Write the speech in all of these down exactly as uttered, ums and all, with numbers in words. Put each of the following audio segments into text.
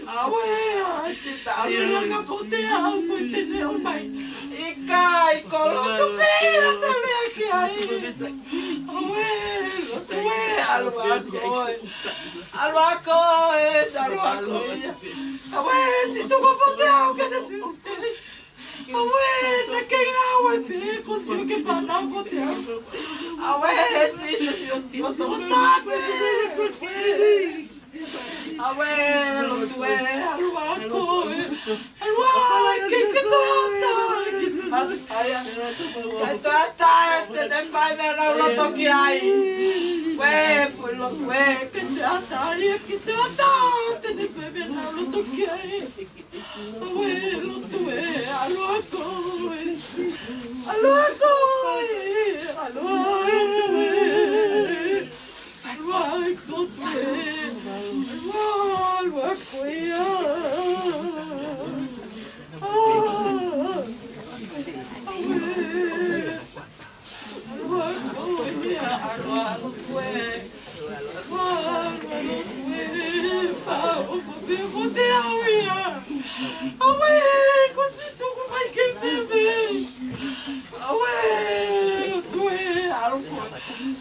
Aue, a sita, aue, la ka pote au ko te ne o mai. ʻIkai, ko lotu pē la ka lea ki ai. Aue, lotu ē, ʻalu ā koe. ʻAlu ā koe, ʻalu ā koe ia. Aue, si tu ko pote au ke ne fiu. Aue, na ke aue pē, ko si o ke fana pote au. Aue, si, si, si, si, si, si, Aue, lotu ē, ʻalu ā koe. ʻAlu ā, ke, ke toe ʻatā, ke toe ʻatā ia. Ke toe ʻatā, te ne fai meʻa naʻa ku loto ki ai. Ue, pui lotu ē, ke toe ʻatā ia, ke toe ʻatā, te ne fai meʻa naʻa ku loto ki ai. Aue, lotu ē, ʻalu ā koe. ʻAlu ā koe, ʻalu ā koe. ʻAlu ā koe, ʻalu ā, ʻalu ā koe ia. ʻAue, ʻalu ā koe ia, ʻalu ā koe. ʻAlu ā koe, ʻalu ā koe. Pau, pau, pau, pau, te au ia. ʻAue, ko si tuku mai ke pepe. ʻAue, lotu ē, ʻalu koe.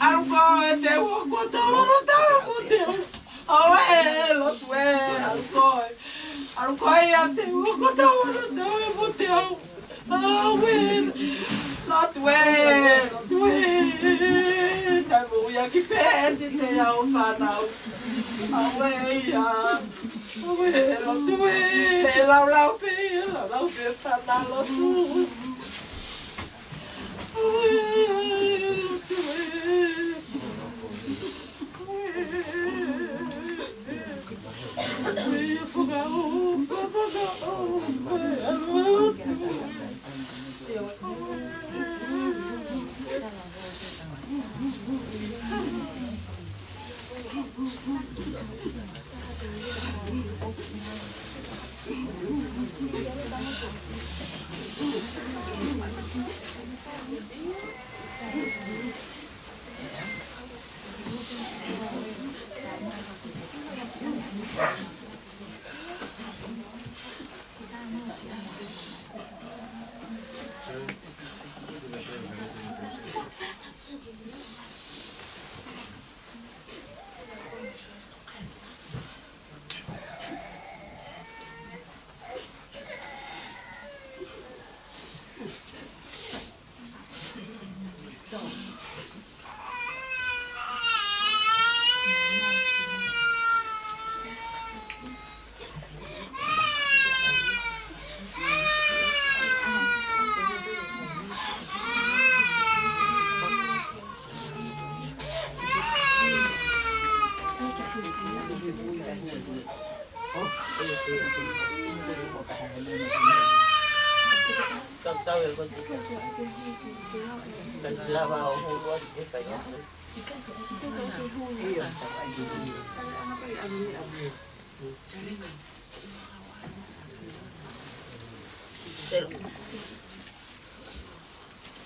ʻAlu koe, te u hoko atu ʻo tau mo te au. ʻAue, lotu ē, ʻalu koe. ʻAlu koe ia te u hoko atu ʻo tau mo te au. ʻAue, lotu ē, lotu ē. Tau mo ia ki pē si te au fānau. ʻAue ia. ʻAue, lotu ē. He laulau pē, laulau pē fānau lotu. ʻAue, lotu ē.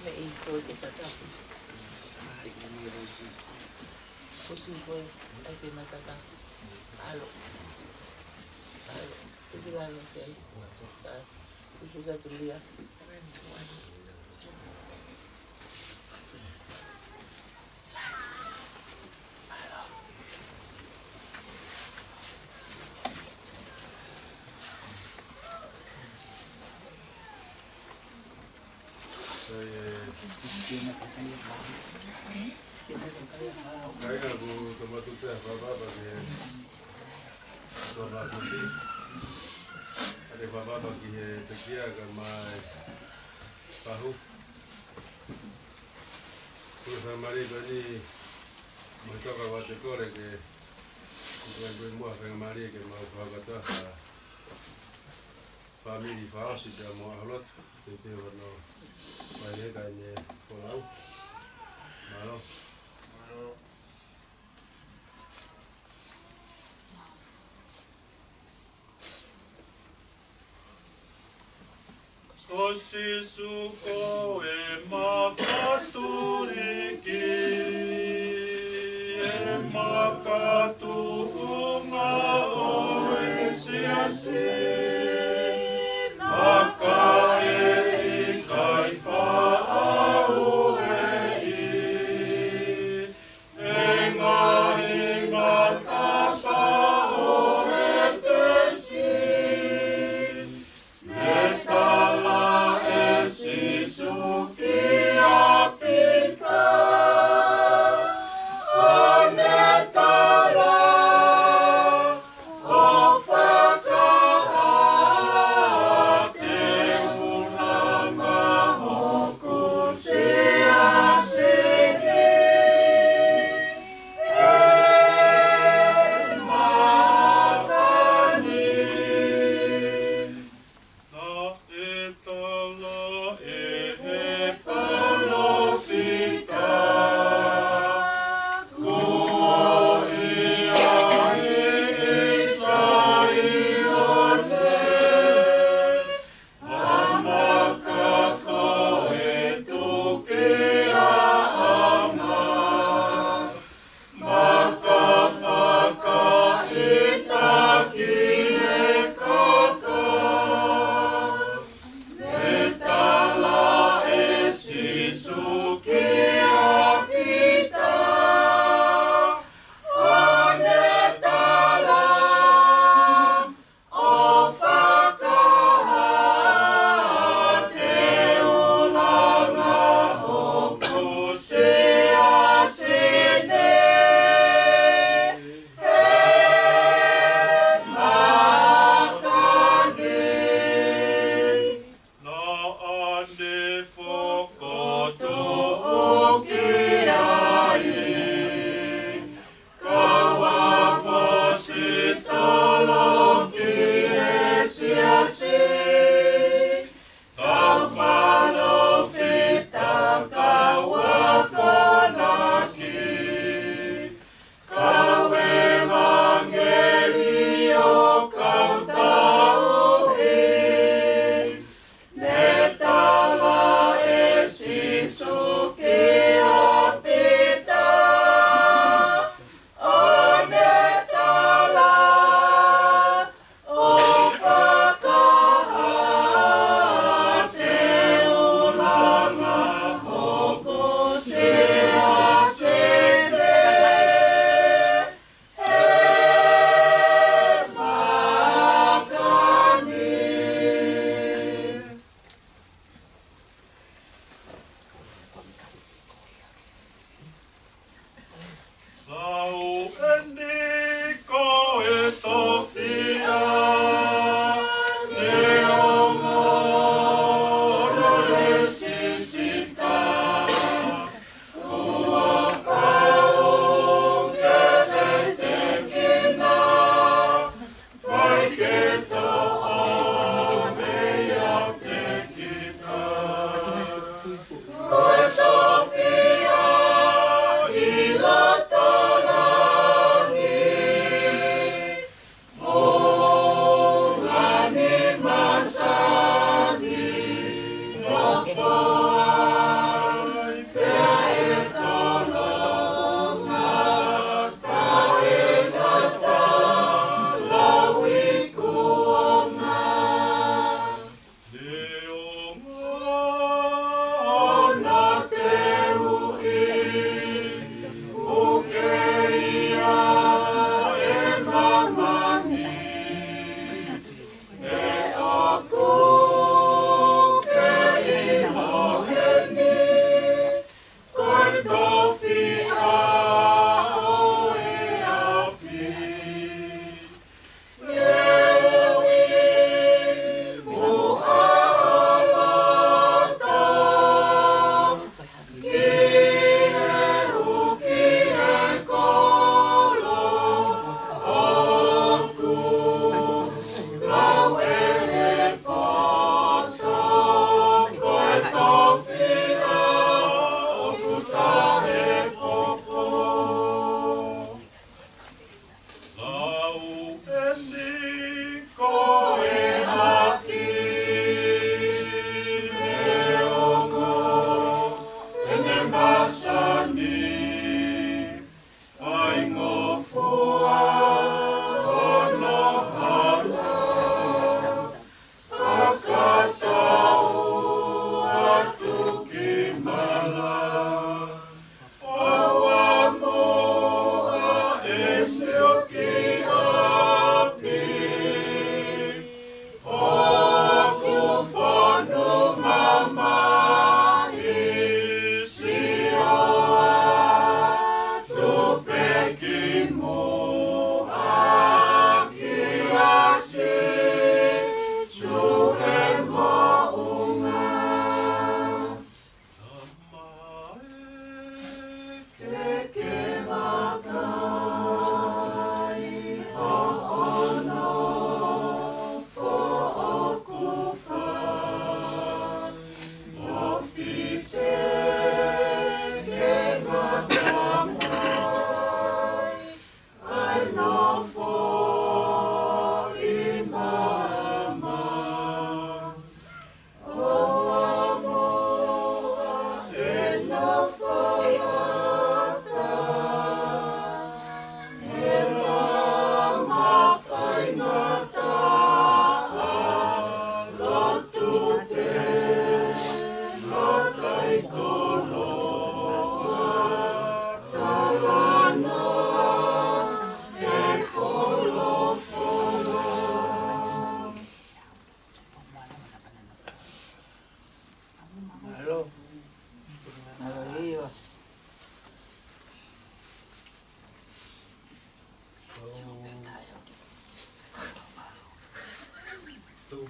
Meʻi ko te tata. Ko si ko e ai te matata. ʻAlo. ʻAlo. Te ki lalo te ai. Ko si sa tulia. Kai ka ku tomato te papa pa ke tomato. Ke fakapapau ki he pekia kae ʻumaʻā e pahu. Ko e faingamālie ko eni, mo e toka ʻoku te kole ke, ko e, ko e muʻa faingamālie ke mau fakataha. Fāmili fakaʻosi pea mo e ʻaho lotu, ke te wano. Mai le kai ne kolau. Mālō. Ko Sīsū ko e makatuliki, e makatuʻunga ʻo e siasi, maka ʻe ʻikai faʻa ueʻi. E ngaahi matapā ʻo e tesi, ne tala ʻe Sīsū kia Pita, ʻo ne tala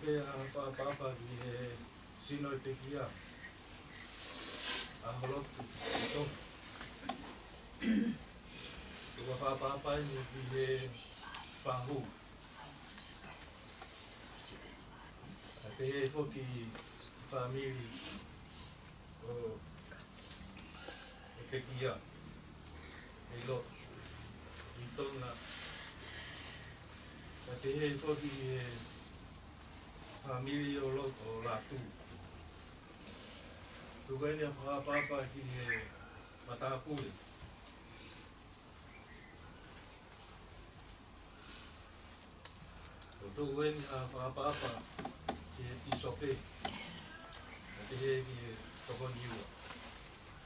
Pea fakaʻapaʻapa ki he sino ʻo e pekia ʻa Holotu ʻi Tonga. Pea fakaʻapaʻapa eni ki he fahu. Pea pehē foki ki he fāmili ʻo e pekia ʻi loto ʻi Tonga. Pea pehē foki ki he fāmili ʻo loto ʻo Lātū. Tuku eni ʻa e fakaʻapaʻapa ki he matāpule. ʻO tuku eni ʻa e fakaʻapaʻapa ki he pīsope. Pea pehē ki he tokoni ua.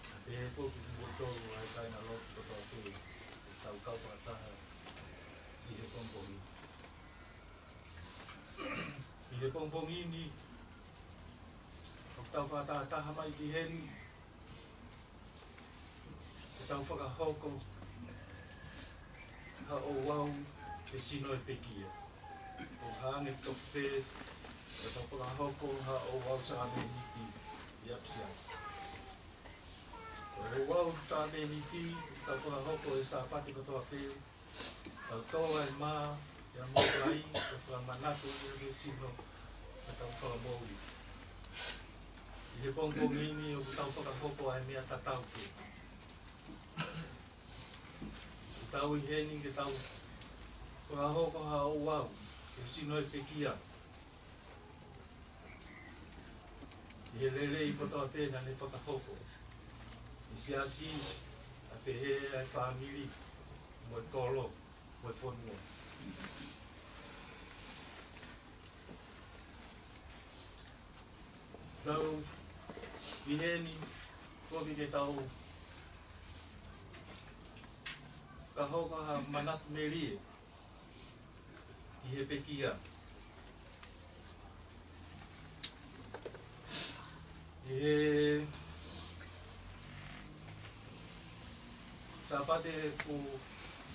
Pea pehē foki ki kimoutolu ʻa e kāingalotu kotoa pē ʻoku tau kau fakataha ʻi he pongipongi. ʻI he pongipongi ni, ʻoku tau fakatahataha mai ki heni, ke tau fakahoko ha ouau ki he sino ʻo e pekia. ʻO hangē tofu pē, ke tau fakahoko ha ouau sākalamēniti ʻi ʻapisiasi. Ko e ouau sākalamēniti, tau fakahoko he Sāpate kotoa pē, tau tō ai e mā, ʻi he mōkai, ke fakamanatu ia ki he sino ʻo hotau Fakamoʻui. ʻI he pongipongi ni ʻoku tau fakahoko ʻa e meʻa tatau pē. ʻOku tau ʻi heni ke tau fakahoko ha ouau ki he sino ʻo e pekia. ʻI he lelei kotoa pē naʻa ne fakahoko ʻi he siasi, ʻa e pehē ʻa e fāmili, mo e kolo, mo e fonua. Tau ʻi heni, koeʻuhi ke tau fakahoko ha manatu melie ki he pekia. ʻI he Sāpate kuo,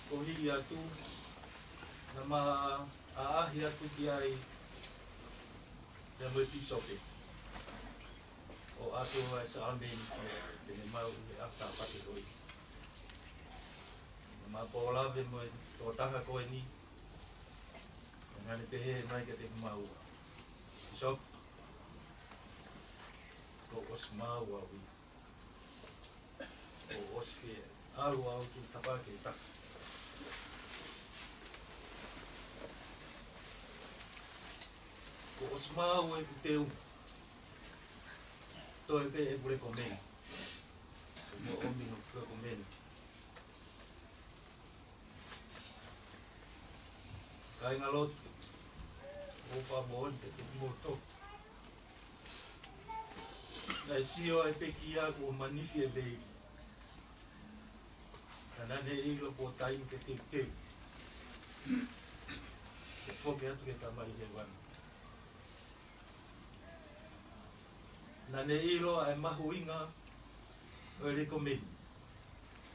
kuo hili atu, naʻá ma ʻaʻahi atu ki ai pea mo e pīsope ʻo ʻoatu ʻa e sākalamēniti, pea ne maʻu ʻi he ʻaho Sāpate ko ia. Naʻá ma pō lave mo e tokotaha ko eni, naʻá ne pehē mai kiate kimaua, "Pīsope, kuo ʻosi maau au ia. Kuo ʻosi fie ʻalu au ki he tapa kehe taha. Kuo ʻosi maau ʻeku teunga. Toe pē ʻeku lekomeni. Mou ʻomi hoku lekomeni." Kāingalotu, ʻoku ou fakamoʻoni kiate kimoutolu, naʻe sio ʻa e pekia kuo manifi e veili. Ka naʻá ne ʻilo kuo taimi ke teuteu ke foki atu ki he Tamai Hēvani. Naʻá ne ʻilo ʻa e mahuʻinga ʻo e lekomeni.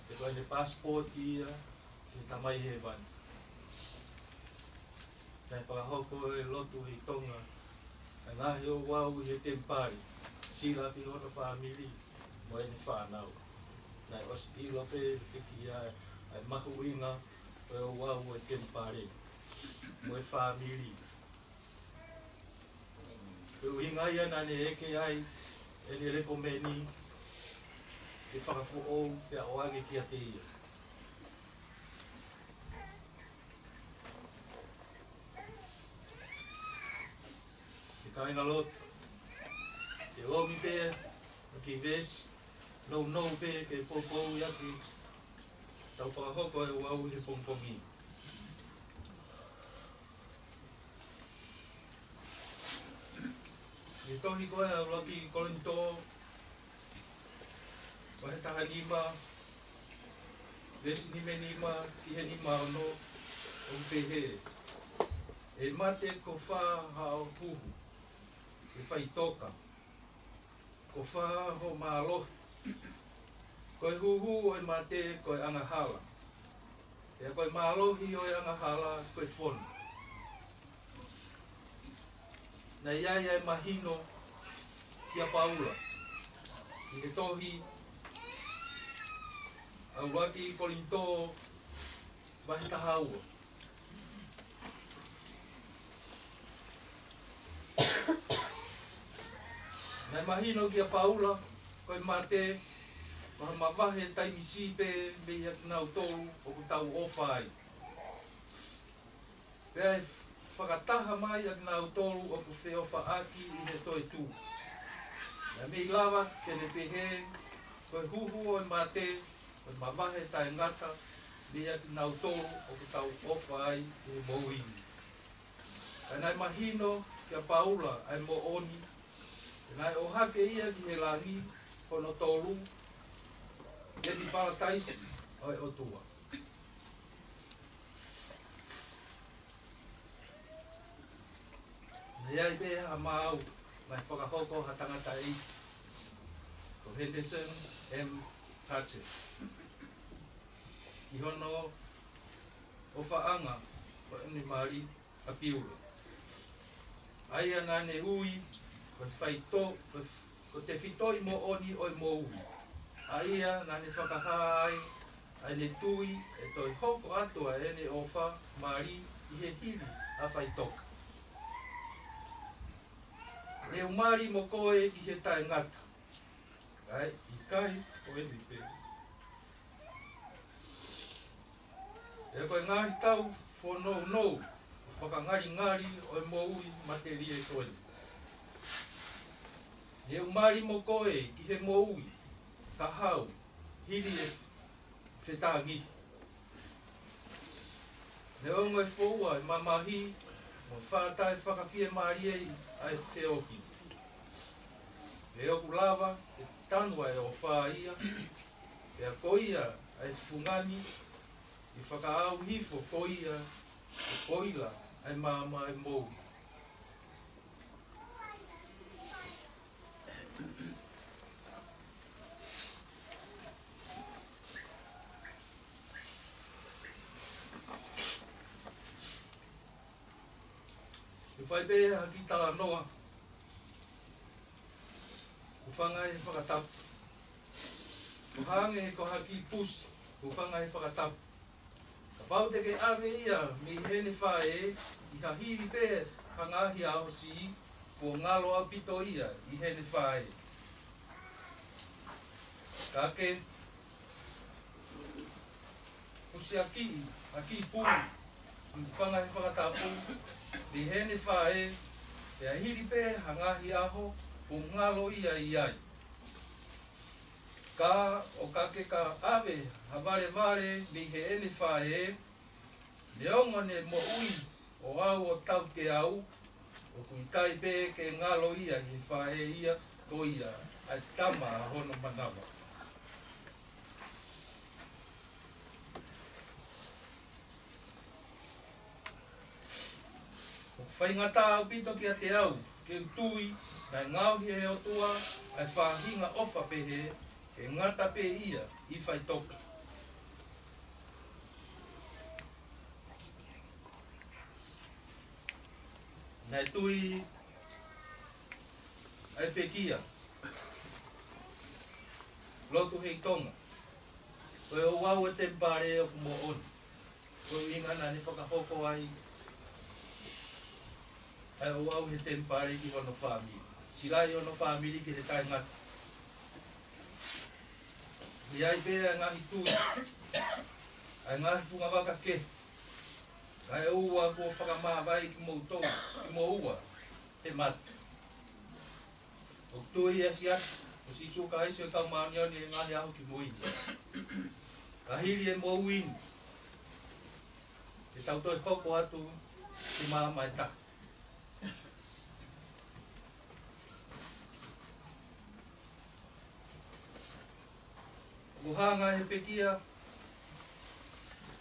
He ko ʻene passport ia ki he Tamai Hēvani. Naʻe fakahoko ʻe he lotu ʻi Tonga ʻa e ngaahi ouau ʻi he temipale, sila ki hono fāmili mo ʻene fānau. Naʻe ʻosi ʻilo pē ʻe he pekia ʻa e mahuʻinga ʻo e ouau ʻi he temipale mo e fāmili. Ko e ʻuhinga ia naʻá ne ʻeke ai ʻene lekomeni ke fakafoʻou pea ʻoange kiate ia. Siʻi kāingalotu, ke ʻomi pē ʻa e kiʻi veesi nounou pē ke poupou ʻaki ʻetau fakahoko e ouau he pongipongi. ʻI he tohi ko ē ʻa e ʻuluaki Kolinitō, vahe taha nima, veesi nima nima ki he nima ono, ʻoku pehē: "ʻE mate, ko e fē haʻo huhu, ʻe faʻitoka? Ko e fē hoʻo mālohi? Ko e huhu ʻo e mate ko e angahala, pea ko e mālohi ʻo e angahala ko e fono." Naʻe ʻi ai ʻa e mahino kia Paula ʻi he tohi ʻuluaki Kolinitō vahe taha ua. Naʻe mahino kia Paula ko e mate ko ha mavahe taimi siʻi pē mei ʻakinautolu ʻoku tau ʻofa ai. Pea ʻe fakataha mai ʻakinautolu ʻoku feʻofaʻaki ʻi he toetuʻu. Naʻe mei lava ke ne pehē ko e huhu ʻo e mate ko e mavahe taʻengata mei ʻakinautolu ʻoku tau ʻofa ai ʻi he moʻui ni. Ka naʻe mahino kia Paula ʻa e moʻoni, he naʻe ʻohake ia ki he langi hono tolu, ʻi he palataisi ʻo e ʻOtua. Naʻe ʻi ai pē ha maau naʻe fakahoko ha tangataʻeiki ko Henderson M. Hudson ʻi hono ʻofaʻanga ko ʻene mali ʻa Piula. ʻA ia naʻa ne ui ko e faito-, ko e, ko e tefitoʻi moʻoni ʻo e moʻui. ʻA ia naʻa ne fakahā ai ʻa ʻene tui ʻe toe hoko atu ʻa ʻene ʻofa mali ʻi he hili ʻa faʻitoka. Ne u mali mo koe ki he taʻengata, kae ʻikai ko eni pē. He ko e ngaahi tau fonounou fakangalingali ʻo e moʻui matelie ko eni. Ne u mali mo koe ki he moʻui kahaʻu hili e fetangi. Neongo e foua e mamahi mo e faʻa taʻefakafiemālie ʻa e feohi, pea ʻoku lava ke tanu ʻa e ʻofa ia, pea ko ia ʻa e fungani ʻi fakaʻauhifo ko ia ʻe koila ʻa e maama ʻo e moʻui. ʻE fai pē ha kiʻi talanoa, hūfanga he fakatapu. Ko e hangē ko ha kiʻi pusi, hūfanga he fakatapu. Kapau te ke ʻave ia mei heʻene faʻē, ʻi ha hili pē ha ngaahi ʻaho siʻi, kuo ngalo ʻaupito ia ʻi heʻene faʻē. Ka ke pusiakiʻi ha kiʻi pulu, hūfanga he fakatapu, mei heʻene faʻē, pea hili pē ha ngaahi ʻaho, kuo ngalo ia ʻi ai. Ka ʻo ka ke ka ʻave ha valevale mei heʻene faʻē, neongo ʻene moʻui ʻo aʻu ʻo tauteau, ʻoku ʻikai pē ke ngalo ia ʻi he faʻē ia ko ia ʻa e tama ʻa hono manava. ʻOku faingataʻa ʻaupito kiate au ke u tui naʻe ngaohi ʻe he ʻOtua ʻa e faʻahinga ʻofa pehē, ke ngata pē ia ʻi faʻitoka. Naʻe tui ʻa e pekia, Lotu Hei Tonga, ko e ouau ʻo e temipale ʻoku moʻoni. Ko e ʻuhinga naʻa ne fakahoko ai ʻa e ouau he temipale ki hono fāmili. Silaʻi hono fāmili ki he taʻengata. ʻI ai pē ʻa e ngaahi tui, ʻa e ngaahi fungavaka kehe, kae ʻoua kuo fakamāvae kimoutolu, kimoua he mate. ʻOku tui ʻa e siasi ʻo Sīsū Kalaisi ʻo e Kau Māʻoniʻoni ʻi he Ngaahi ʻAho Kimui ni. Ka hili e moʻui ni, te tau toe hoko atu ki māmani ʻe taha. ʻOku hanga ʻe he pekia,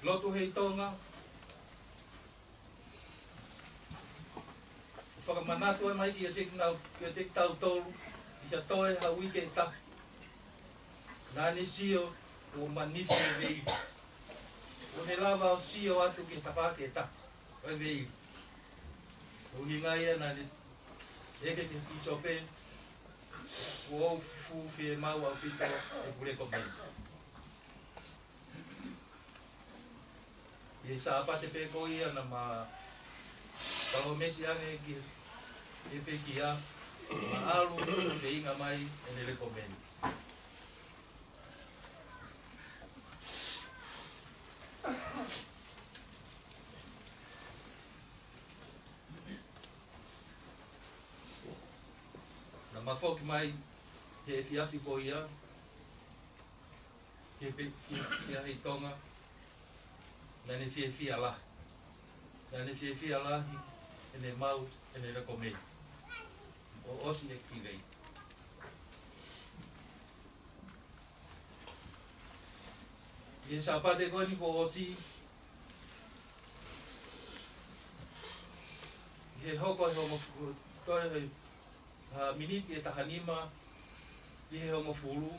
Lotu Hei Tonga, ʻo fakamanatu mai kiate kinau-, kiate kitautolu, ʻi ha toe ha uike ʻe taha, naʻa ne sio ʻo manifi e veili. ʻO ne lava ʻo sio atu ki he tafaʻaki ʻe taha ʻo e veili. ʻUhinga ia naʻa ne ʻEke ki he pīsope, ʻoku ou fufū fiemaʻu ʻaupito ʻeku lekomeni. ʻI he Sāpate pē ko ia naʻá ma palōmesi ange ki he, ki he pekia, ʻe ʻalu ʻo feinga mai ʻene lekomeni. Naʻá ma foki mai he efiafi ko ia, ki he pe-, ki, ki he ʻaho ʻi Tonga, naʻá ne fiefia lahi. Naʻá ne fiefia lahi heʻene maʻu ʻene lekomeni. ʻO ʻosi e kilei. ʻI he Sāpate ko eni kuo ʻosi, ʻi he hoko he hongofulu, toe he, ʻa, miniti ʻe taha nima ʻi he hongofulu,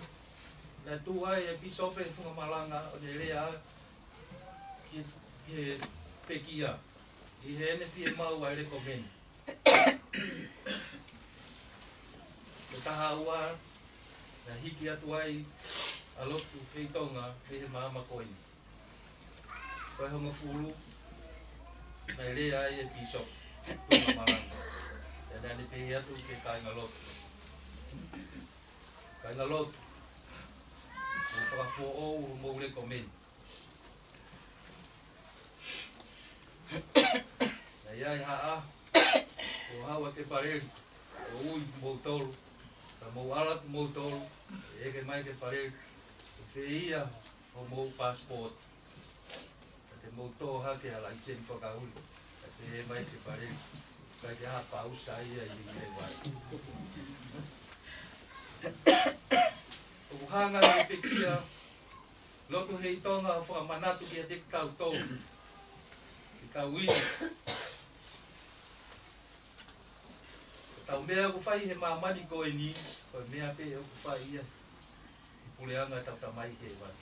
naʻe tuʻu ai e pīsope he funga malanga ʻo ne lea ki, ki he pekia, ʻi heʻene fiemaʻu ʻa e lekomeni. Ko e taha ua, naʻe hiki atu ai ʻa e lotu kei Tonga mei he maama ko eni. Ko e hongofulu, naʻe lea ai e pīsope, tuʻunga malanga. Pea naʻá ne pehē atu ki he kāingalotu: Kāingalotu, mou fakafoʻou hoʻomou lekomeni. Naʻe ʻi ai ha ʻaho, kuo haʻu ʻa Kepaleli, ʻo ui kimoutolu, ka mou ʻalu atu moutolu, ʻo ʻeke mai kia Kepaleli, ʻoku fē ia hoʻomou passport. Ka te mou tō hake ʻa e laiseni fakauli. Ka te pehē mai kia Kepaleli, ʻikai ke ʻi ai ha pausa ia ʻi he vai. ʻOku hanga ʻe he pekia, lotu kei Tonga ʻo fakamanatu kiate kitautolu, ke tau ʻilo, ko ʻetau meʻa ʻoku fai he māmani ko eni, ko e meʻa pē ʻoku fai ia ʻi he puleʻanga ʻetau Tamai Hēvani.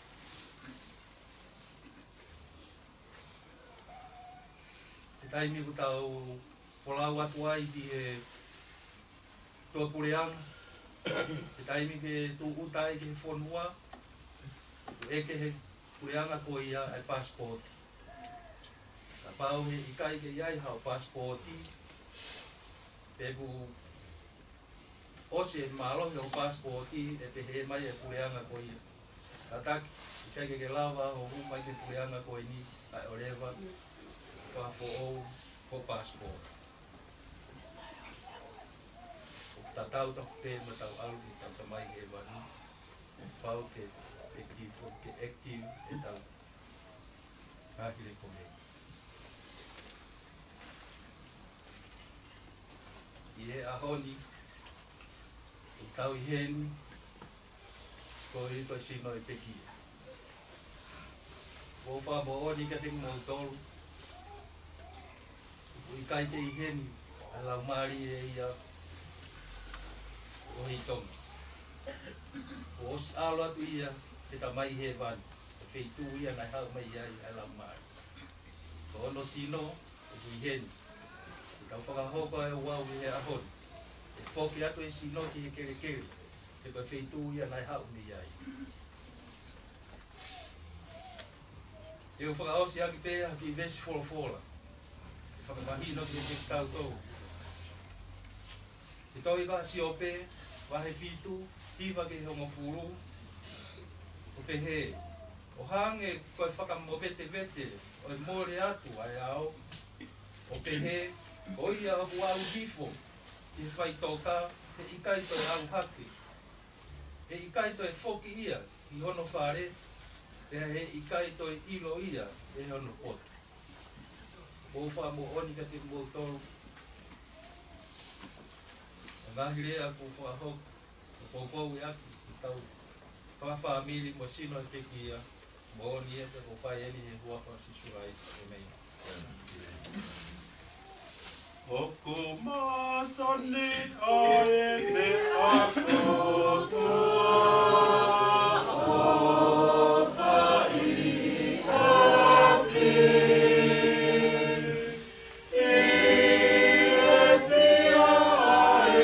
He taimi ʻoku tau folau atu ai ki he tuʻapuleʻanga, he taimi ke tūʻuta ai ki he fonua, ʻoku ʻeke ʻe he puleʻanga ko ia ʻa e passport. Kapau he ʻikai ke ʻi ai haʻo passport, pe kuo ʻosi e mālohi hoʻo passport, ʻe pehē mai e puleʻanga ko ia: Kātaki, ʻikai ke ke lava ʻo hū mai ki he puleʻanga ko eni kae ʻoua leva ke fakafoʻou hoʻo passport. ʻOku tatau tofu pē mo ʻetau ʻalu ki heʻetau Tamai Hēvani, pau ke active, ke active ʻetau ngaahi lekomeni. ʻI he ʻaho ni, ʻoku tau ʻi heni, koeʻuhi ko e sino ʻo e pekia. ʻOku ou fakamoʻoni kiate kimoutolu, ʻoku ʻikai ke ʻi heni ʻa e laumālie ia ʻo e Tonga. Kuo ʻosi ʻalu atu ia ki he Tamai Hēvani, ki he feituʻu ia naʻe haʻu mai ai ʻa e laumālie. Ko hono sino ʻoku ʻi heni. Ke tau fakahoko ʻa e ouau ʻi he ʻaho ni, ʻe foki atu e sino ki he kelekele, he ko e feituʻu ia naʻe haʻu mei ai. Te u fakaʻosi ʻaki pē ha kiʻi veesi folofola ke fakamahino kiate kitautolu. He tohi ʻa Siope, vahe fitu, hiva ki he hongofulu, ʻoku pehē: ʻO hangē ko e fakamovetevete ʻo e mole atu ʻa e ao, ʻo pehē, ko ia ʻoku ʻalu hifo ki he faʻitoka, he ʻikai toe ʻalu hake, he ʻikai toe foki ia ki hono fale, pea he ʻikai toe ʻilo ia ʻe hono poto. ʻOku ou fakamoʻoni kiate kimoutolu, ʻa e ngaahi lea kuo fakahoko, ʻoku poupou ʻaki ʻetau fakafāmili mo e sino ʻo e pekia, moʻoni ia pea ʻoku fai eni ʻi he huafa ʻo Sīsū Kalaisi. ʻĒmeni. ʻOku masani ʻa e meʻa kotoa ʻoku fai ʻaki. Fiefia ʻa e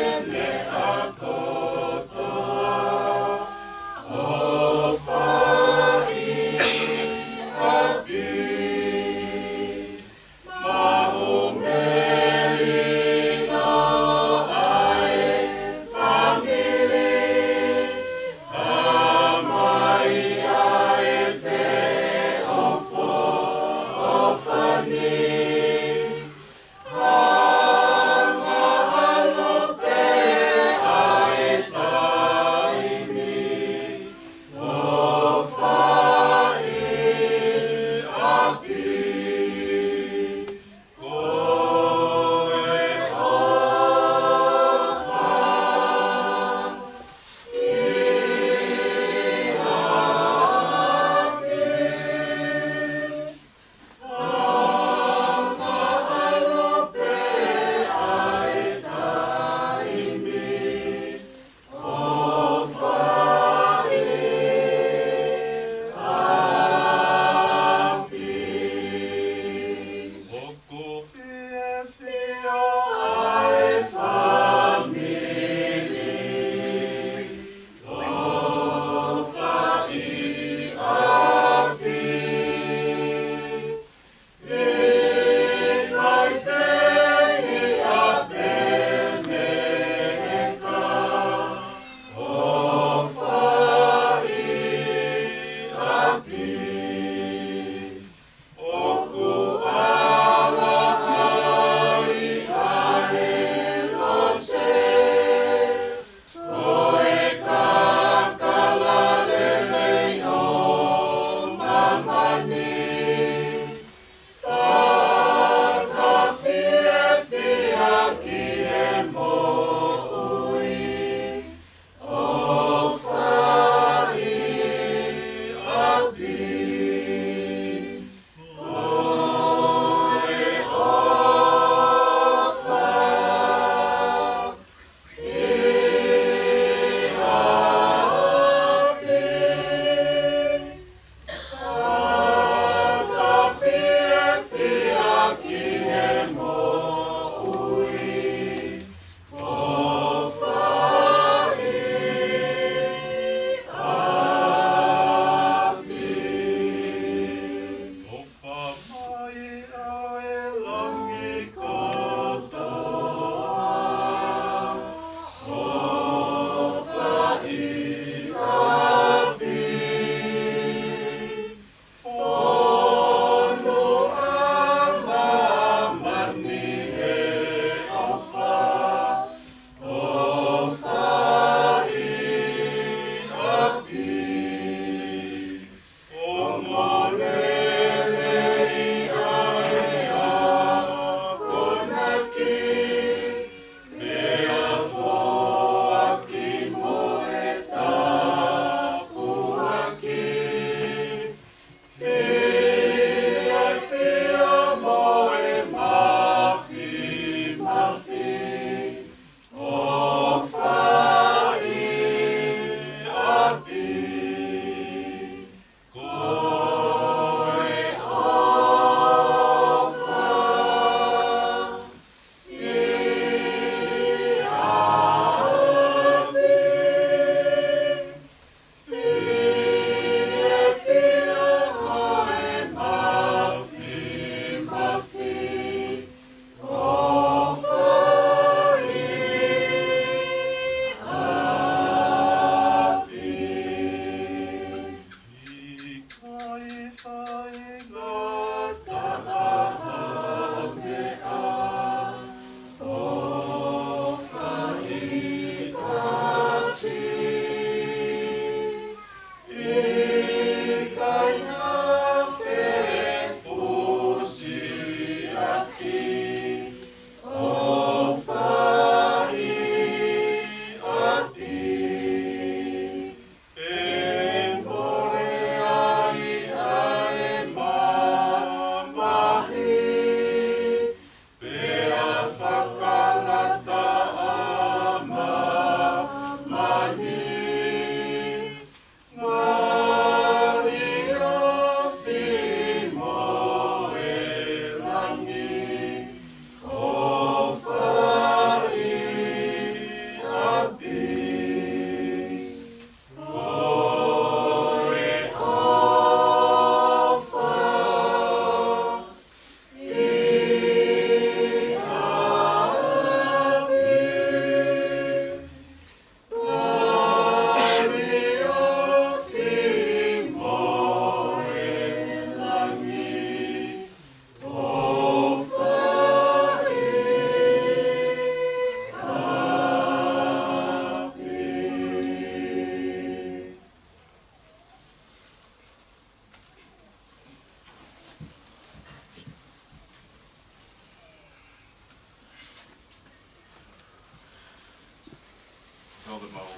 Ko e mau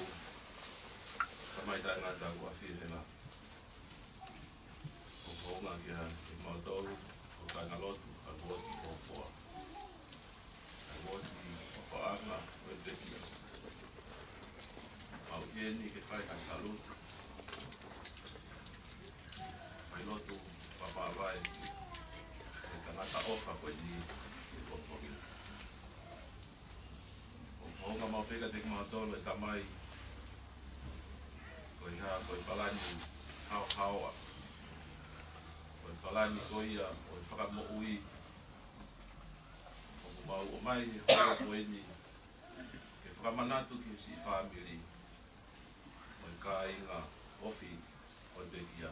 tamai taʻengata ʻoku ʻafio hela. ʻOku ou ʻofa ʻaki kimautolu, ko e kāingalotu ʻa e Voti Hofoa. ʻA e Voti Hofoaʻanga ʻo e Pekia. Mau ʻi heni ke fai ha salute. Fai lotu fakavaivai ki he tangata ʻofa ko eni ʻi he pongipongi ni. ʻOku ou ʻofa ʻaki kimautolu ʻe Tamai, ko e hā, ko e palani haohaoa, ko e palani ko ia ʻo e fakamoʻui, ʻoku mau ʻomai he houa ko eni ke fakamanatu ki he siʻi fāmili mo e kāinga ofi ʻo e Pekia.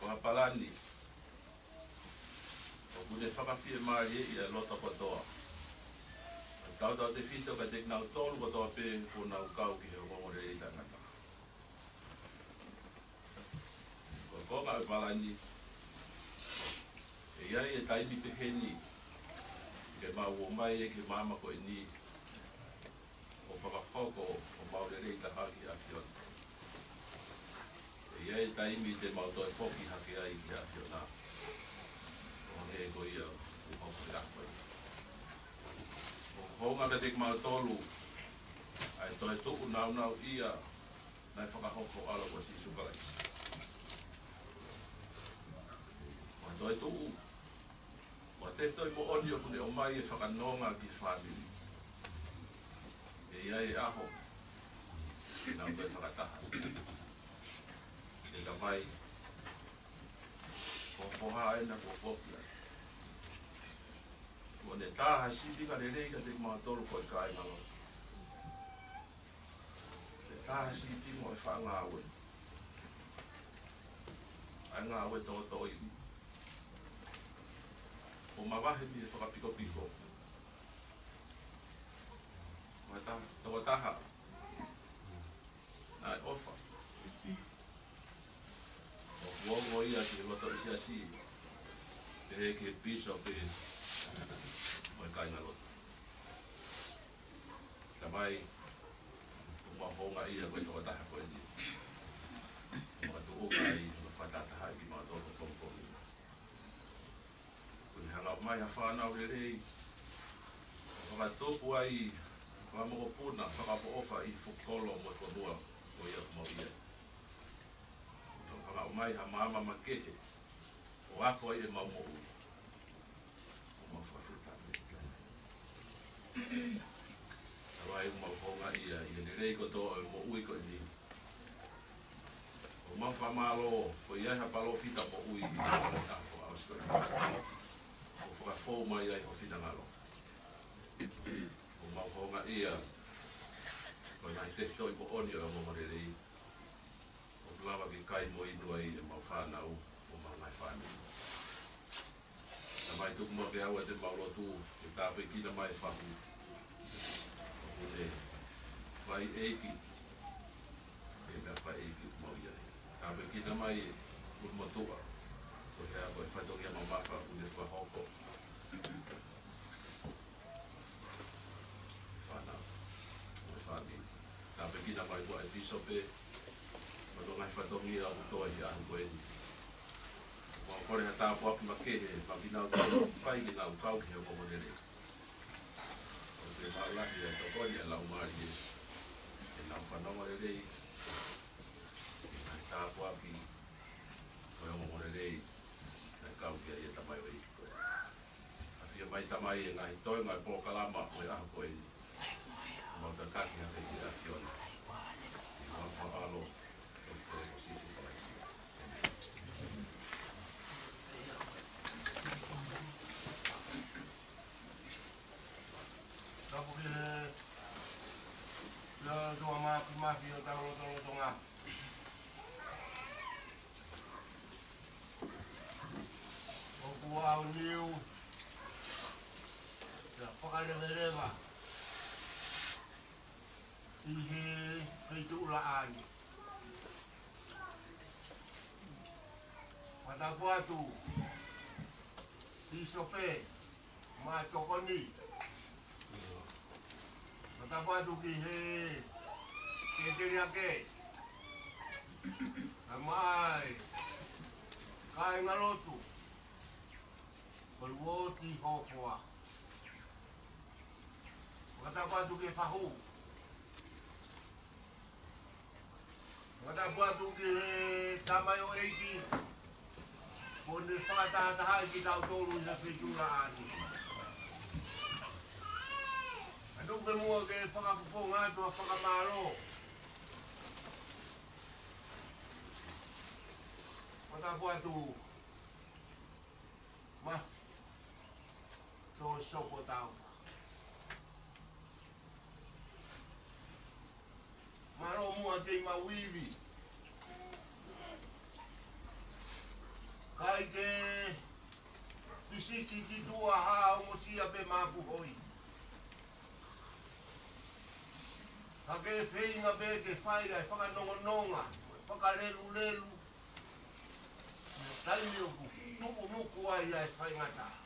Ko ha palani ʻoku ne fakafiemālieʻi ʻa e loto kotoa. Tautautefito kiate kinautolu kotoa pē kuo nau kau ki he ongoongolelei taʻengata. Ko e konga ʻo e palani, ʻe ʻi ai e taimi pehē ni ke mau ō mai ai ki he māmani ko eni ʻo fakahoko homau lelei taha ki he ʻAfiona. ʻE ʻi ai e taimi te mau toe foki hake ai ki he ʻAfiona, ʻo hangē ko ia ʻoku hoko he ʻaho ni. ʻOku ou ʻofa ʻaki kimautolu ʻa e toetuʻu nāunauʻia naʻe fakahoko ʻi he ʻAlo ko Sīsū Kalaisi. Ko e toetuʻu, ko e tefitoʻi moʻoni ʻoku ne ʻomai e fakanonga ki he fāmili. ʻE ʻi ai e ʻaho ke nau toe fakataha. ʻE Tamai, ko e foha ʻena kuo foki ai. Kuo ne tā ha sīpinga lelei kiate kimautolu ko e kāingalotu. Ke tā ha sīpinga ʻo e faʻa ngāue, ʻa e ngāue toʻotoʻo ivi, ʻo mavahe mei he fakapikopiko. Mo e ta-, tokotaha naʻe ʻofa, ʻoku ongo ia ki he loto ʻo e siasi, pehē ki he pīsope mo e kāingalotu. Tamai, ʻoku mau houngaʻia ko e tokotaha ko eni. Mau tuʻu ai, mau fakatahataha kimautolu ko e pongipongi ni. Kuo ne hanga ʻo ʻomai ha fānau lelei, fakatupu ai, fakamokopuna, fakaʻofoʻofa ʻi he fuʻu kolo mo e fonua ko ia ʻoku mau ʻi ai. Kuo ne hanga ʻo ʻomai ha maama makehe ʻo ako ai ʻemau moʻui. ʻOku mau fakafetaʻi. Tamai, ʻoku mau houngaʻia ʻi he lelei kotoa ʻo e moʻui ko eni. ʻOku mau fakamālō, kuo ʻi ai ha palōfita moʻui ʻi he ʻaho ko eni. ʻOku fakafou mai ai ho finangalo. ʻOku mau houngaʻia, ko e ngaahi tefitoʻi moʻoni ʻo e ongoongolelei ʻoku lava ke kai mo inu ai ʻemau fānau, ʻo mau ngaahi fānau. Tamai, tuku muʻa ke ʻoua te mau lotu, ke tāpuekina mai e fahu. ʻOku ne fai ʻeiki, ʻi he meʻa fai ʻeiki ʻoku mau ʻi ai. Tāpuekina mai e ʻulumotuʻa, ko e hā, ko e fatongia mamafa ʻoku ne fakahoko. Fānau, mo e fāmili. Tāpuekina mai muʻa e pīsope, mo e ngaahi fatongia ʻoku tō ʻi he ʻaho ko eni. Mau kole ha tāpuaki makehe maʻa kinautolu ʻoku ʻikai ke nau kau ki he ongoongolelei. ʻOku ke maʻu lahi e tokoni ʻa e Laumālie ke nau fanongo lelei ki he ngaahi tāpuaki mo e ongoongolelei naʻe kau ki ai e tamaioʻeiki ko ē. ʻAfio mai Tamai e ngaahi toenga e polokalama ʻo e ʻaho ko eni. Mau tataki hake ki he ʻAfiona. ʻI he huafa ʻo e ʻAlo, ko e Sīsū Kalaisi. Tapu ki he ʻOtua Māfimafi ʻo hotau lotolotonga. ʻOku aoniu ʻa e fakaleveleva ʻi he feituʻulaʻā ni. Fakatapu atu, Pīsope, mo e tokoni. Tapu atu ki he, ki he teliake. Kae ʻumaʻā e kāingalotu ʻo e uooti Hofoa. Fakatapu atu ki he fahu. Fakatapu atu ki he tamaioʻeiki kuo ne fakatahatahaʻi kitautolu ʻi he feituʻu laʻā ni. Kae tuku pē muʻa ke fakafofonga atu ha fakamālō. Fakatapu atu Mafi, Toʻo Sopo Taufa. Mālō muʻa kei maʻu ivi. ʻIkai ke fisiki ki tuʻa, ha ongosia pē mapuhoi. Ka ke feinga pē ke fai ʻa e fakanonganonga, fakalelulelu, taimi ʻoku tuʻunuku ai ʻa e faingataʻa.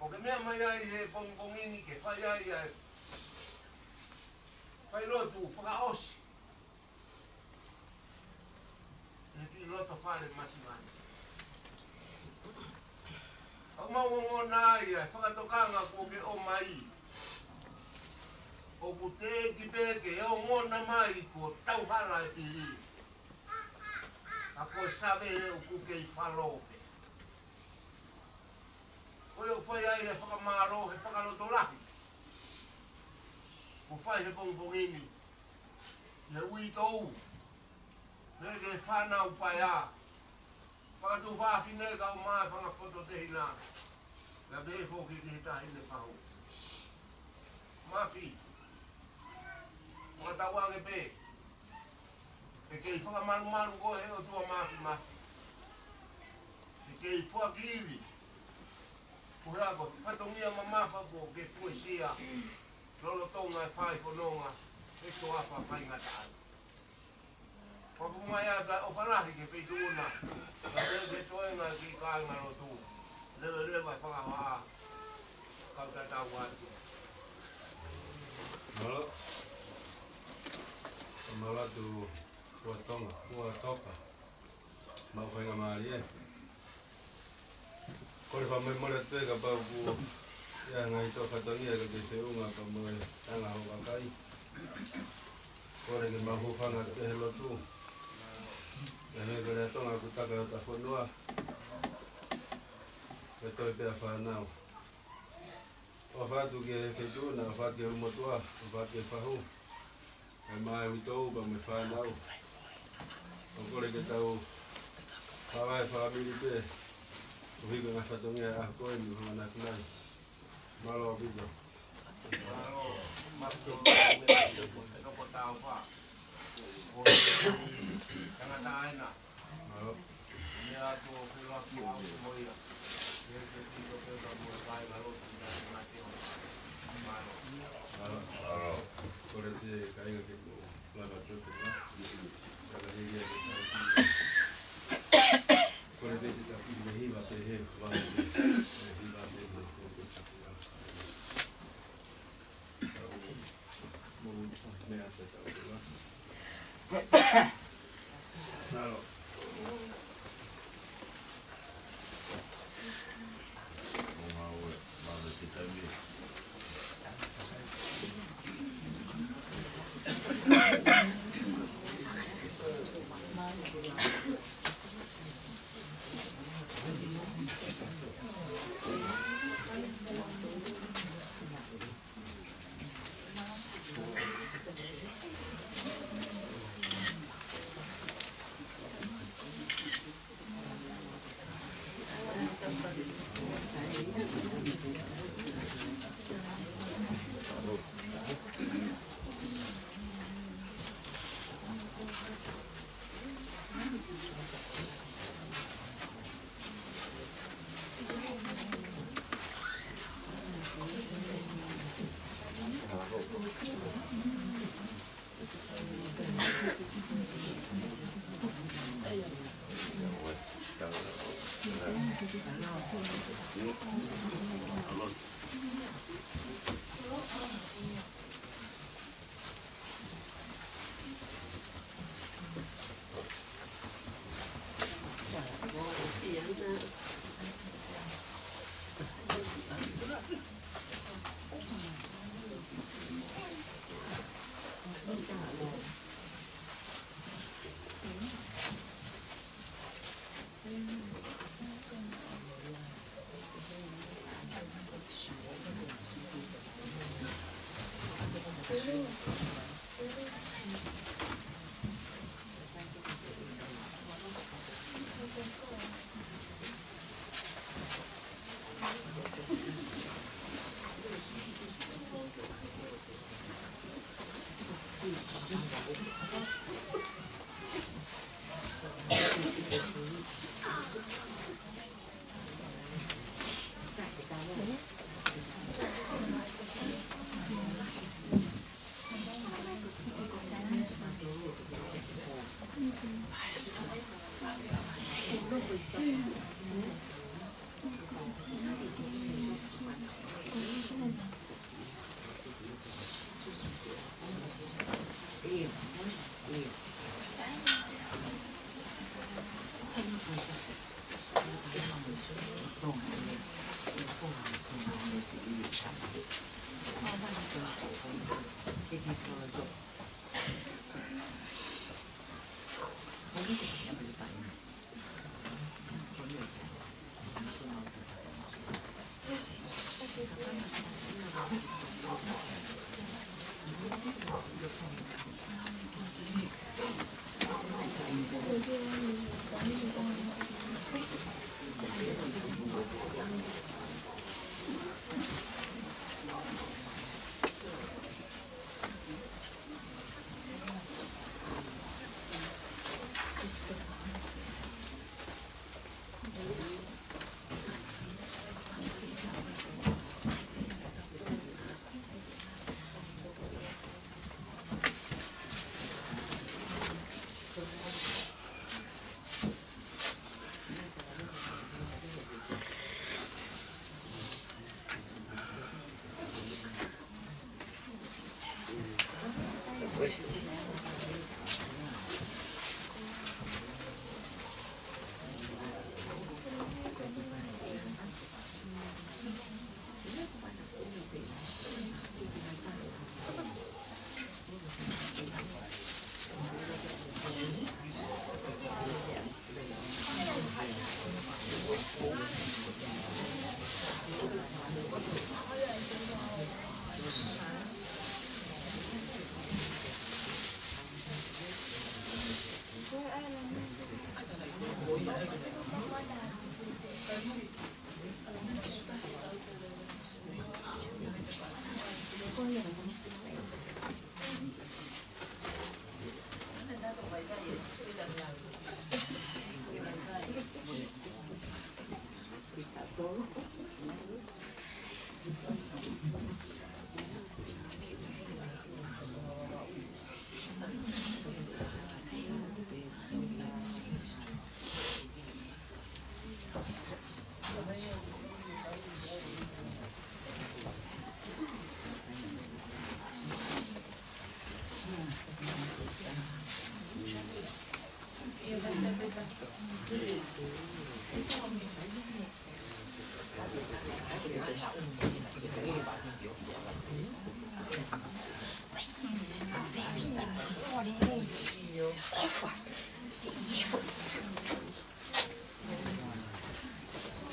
ʻO ke meʻa mai ai he pongipongi ni ke fai ai ʻa e failotu fakaʻosi ʻi he kiʻi loto fale masiva ni. ʻOku mau ongona ai ʻa e fakatokanga kuo ke ʻomai. ʻOku teʻeki pē ke ongona mai kuo tau hala e pili. Ka ko e save ʻoku kei falo pē. Ko ia ʻoku fai ai e fakamālō he fakalotolahi kuo fai he pongipongi ni ʻi he uitou, pea ki he fānau paea, fakatuofāfine kae ʻumaʻā e fanga fototehina, pea pehē foki ki he taʻahine fahu. Mafi, fakatauange pē ʻe kei fakamalumalu koe he ʻOtua Mafimafi. ʻE kei foaki ivi, ko e hā, ko e fatongia mamafa kuo ke fuesia lolotonga e fai fononga he toafa faingataʻa. Pea ʻoku mai ʻa e ʻofa lahi ki he feituʻu na, kae pehē ki he toenga e kiʻi kāingalotu. Leveleva e fakahā, kau tatau atu. Mālō. Mālō atu, Ua Tonga, Ua Topa. Maʻu faingamālie. Kole fakamolemole atu pē kapau ʻoku ʻi ai ha ngaahi tō fatongia ʻikai ke feʻunga pea mo e anga hoʻo kakai. Kole ke mau hūfanga atu pē he lotu. Pea mei he Lea Tonga ʻoku taka hota fonua. Pea toe pē ʻa fānau. ʻOfa atu ki he feituʻu na, ʻofa atu ki he ʻulumotuʻa, ʻofa atu ki he fahu, ʻumaʻā e uitou pea mo e fānau. ʻOku kole ke tau kava e fāmili pē, ʻo hiki ngaahi fatongia ʻa ko eni ʻo hanga atu nai. Mālō ʻaupito. Mālō, Mafi, Toʻo Taufa. Ko e tangata ena. Mālō. Mālō. Mālō. Kole ke kāinga ke mou lava atu pē. Kole ke tau ki he hiva pē he, hiva pē he.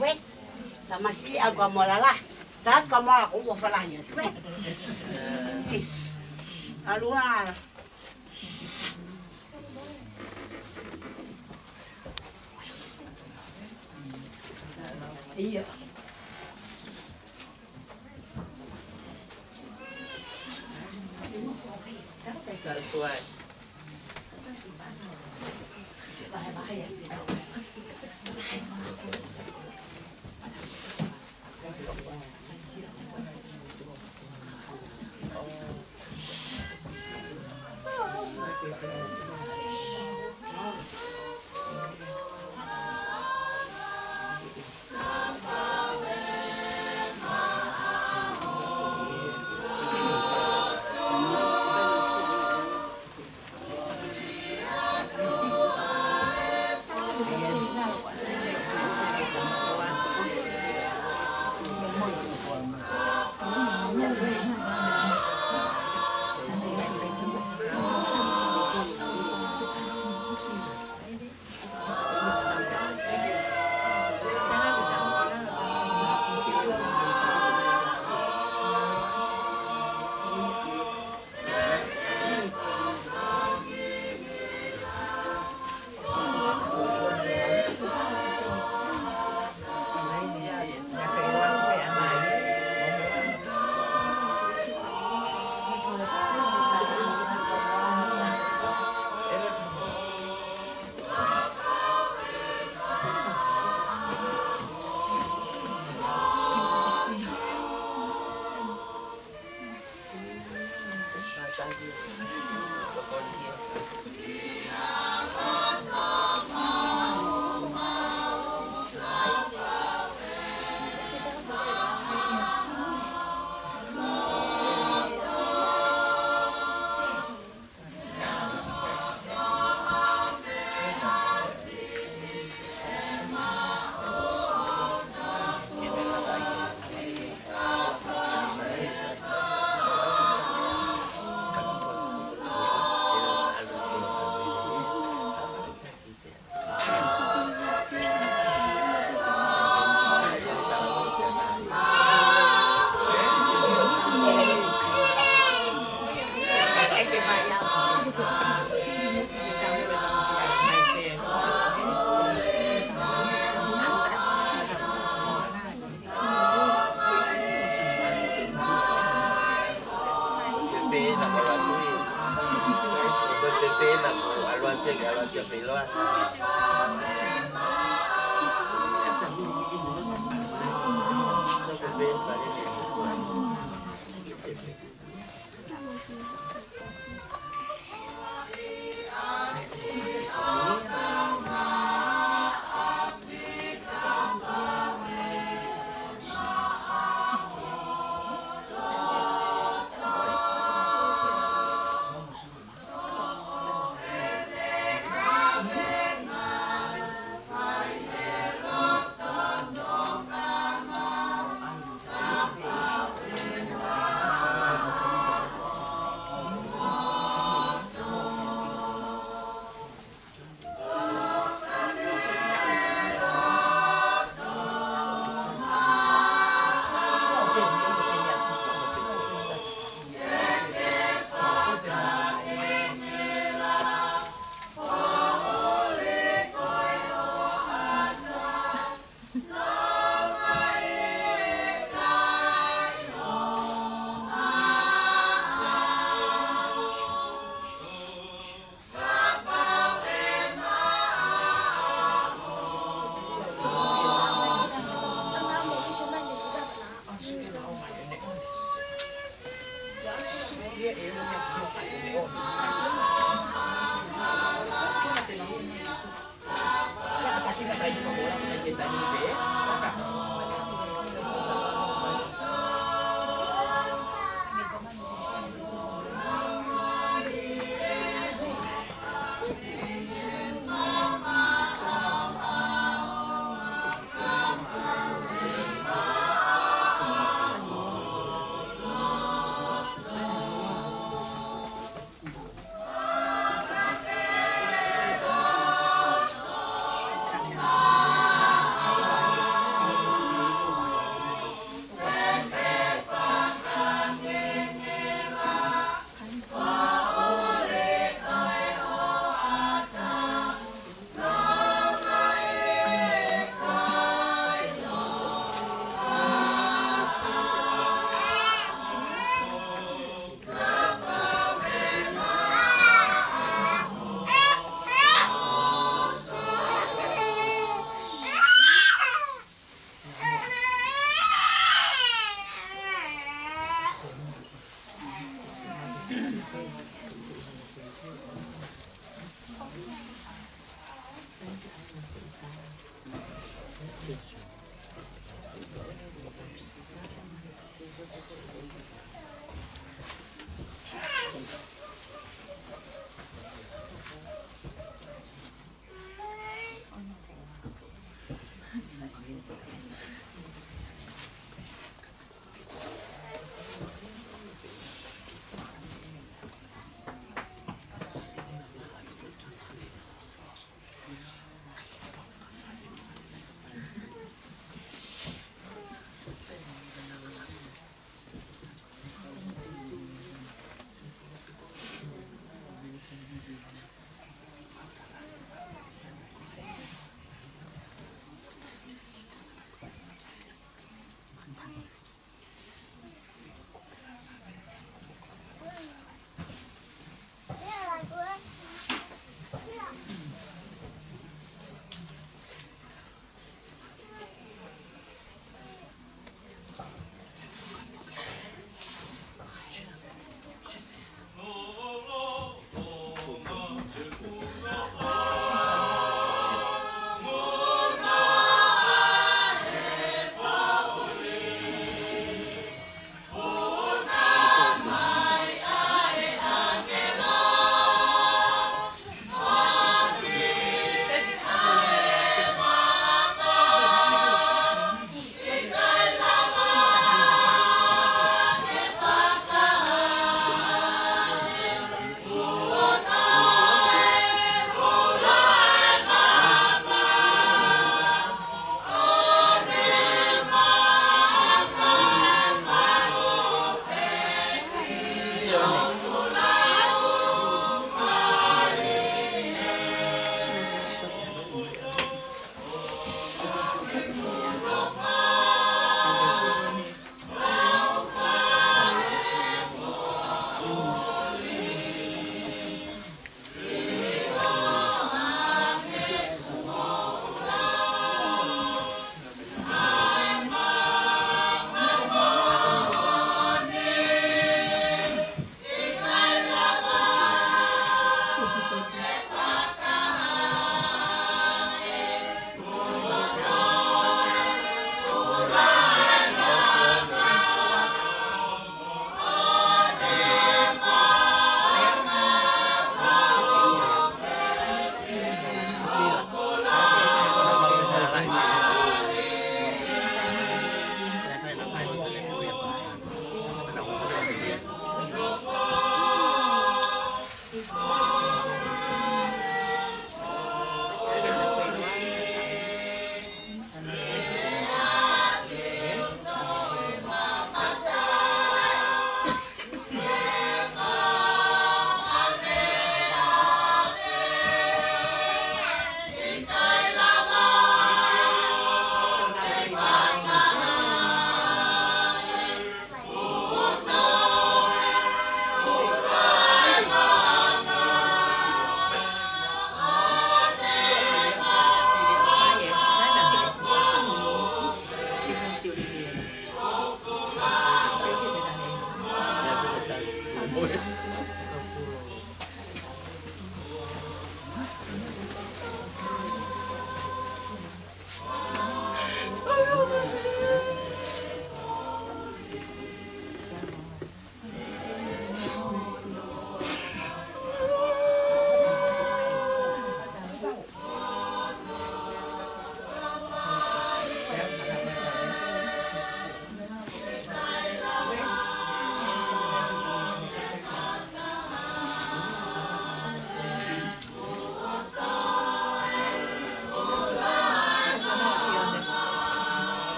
Wait, tamasiʻi ʻalu ka mola la. Taʻatu ka mola ko ua falahi atu, ē. ʻAlu ā. ʻIo.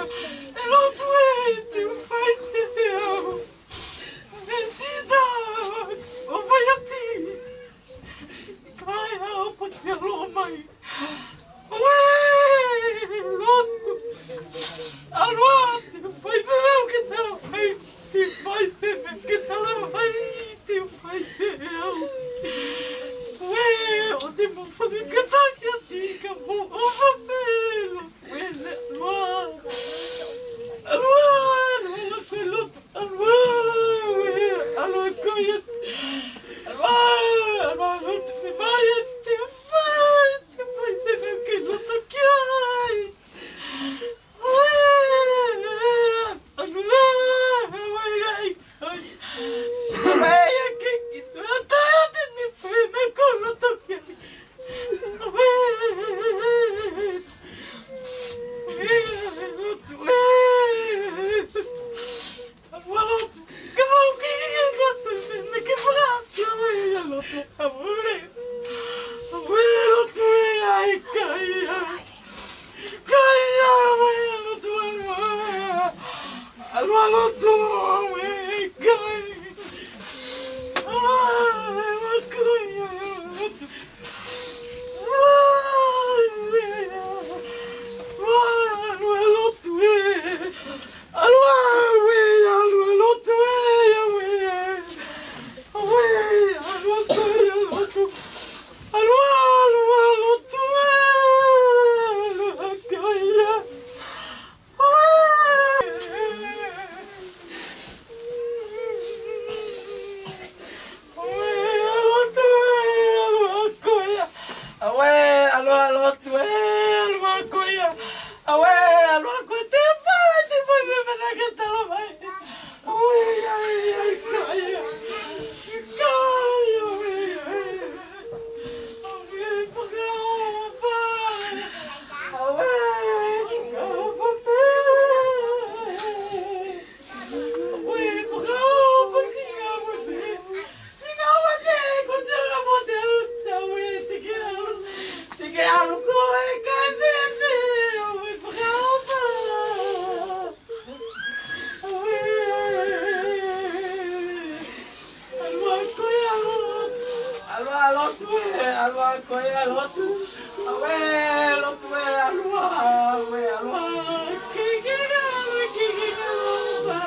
ʻE lotu ē, te u fai ʻe au. ʻE sita, ʻo fai atu. Kae ʻa ʻoku te ʻalu mai. Uē, lotu. ʻAlu ā, te u fai pē meʻa ke tau fai. Te u fai pē meʻa ke tau fai. Te u fai pē au. Uē, ʻoua te mou fai ke tau siasi ka mou ʻofa pē, lotu. Uē, ʻalu ā. ʻAlu ā, ʻalu ā, lotu. ʻAlu ā, uē, ʻalu ā ko ia. ʻAlu ā, ʻalu ā, lotu, fai mai ʻa e te fai, te fai, te fai ke loto ki ai. Uē, ʻalu ā, uē, ai, ai. Uē, ia ke ki tua tae te ne fai me ko loto ki ai. Uē, uē, lotu, uē. ʻAlu ā lotu, ka mau ki he ngata me, me ke fakaʻamu, ʻauē ʻa lotu, ʻauē. ʻAuē lotu ē, ʻai kai ā. Kai ā, ʻauē ʻa lotu, ʻalu ā. ʻAlu ā lotu, ʻauē kai. ʻAlu ā, ʻauē kai ā, lotu. ʻAuē, ʻauē, ʻauē lotu ē. ʻAlu ā, ʻauē, ʻalu ā lotu ē, ʻauē. ʻAuē, ʻalu ā, ʻauē, ʻalu ā lotu. ʻAlu ā, ʻalu ā lotu ē, ʻalu ā, kai ā. ʻAuē. ʻAuē, ʻalu ā lotu ē, ʻalu ā ko ia. ʻAuē, ʻalu ā lotu ē, ʻalu ā ko ia. ʻAuē, ʻalu ā ko ia, te fai, te fai meʻa naʻa ke tala mai. ʻAuē, ʻai, ʻai, kai ā. Kai ā, ʻauē, ʻauē. ʻAuē, fakaʻofa. ʻAuē, fakaʻofa pē. ʻAuē, fakaʻofa, Singapore pē. Singapore pē, ko Singapore te u, te u ʻalu, te ke ʻalu, te ke ʻalu koe, kae fēfē, ʻauē, fakaʻofa. ʻAuē, ʻalu ā ko ia lotu, ʻalu ā lotu ē, ʻalu ā ko ia lotu. ʻAuē, lotu ē, ʻalu ā, ʻauē, ʻalu ā, kei ke ʻalu, kei ke ʻalu ā.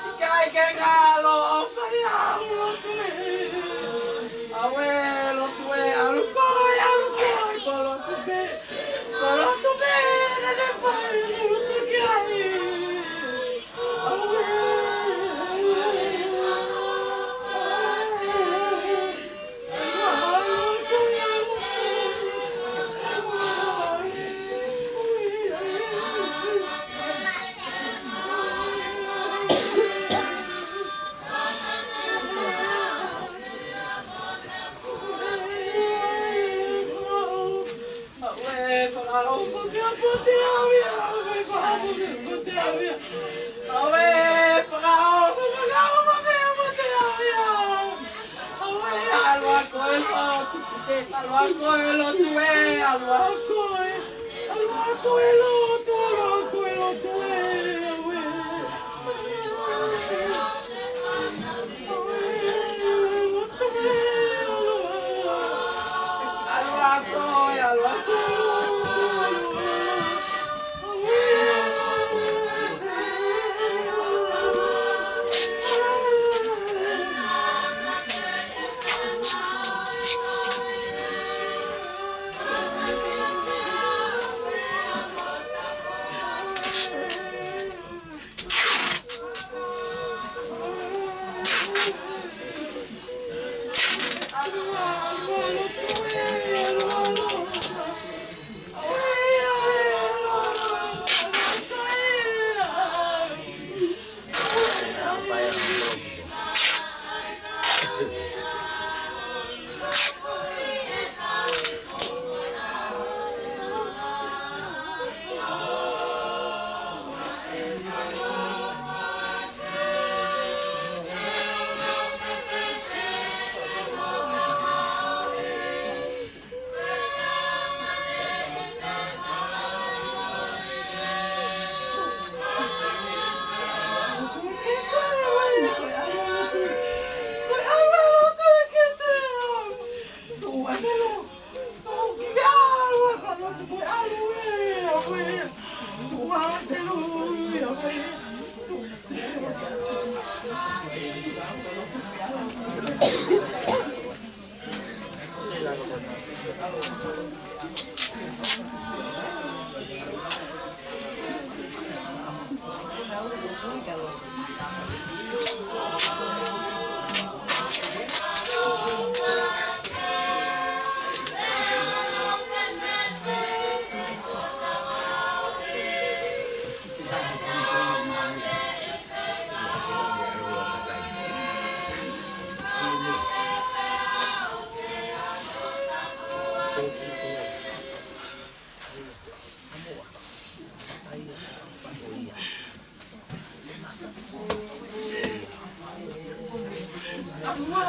ʻIkai ke ʻaloʻofa ia, lotu ē. ʻAuē, lotu ē, ʻalu koe, ʻalu koe, ko lotu pē. Ko lotu pē naʻa ne fai, lotu ki ai. ʻAuē, ʻalu ā, ʻalu ā, ʻalu ā ko ia. ʻAuē, fakaʻofa pē ʻa pote au ia, ʻauē, fakaʻofa pē ʻa pote au ia. ʻAuē, fakaʻofa, fakaʻofa pē ʻa pote au ia. ʻAuē, ʻalu ā ko e lotu. ʻAlu ā ko e lotu ē, ʻalu ā ko e. ʻAlu ā ko e lotu, ʻalu ā ko e lotu ē, ʻauē.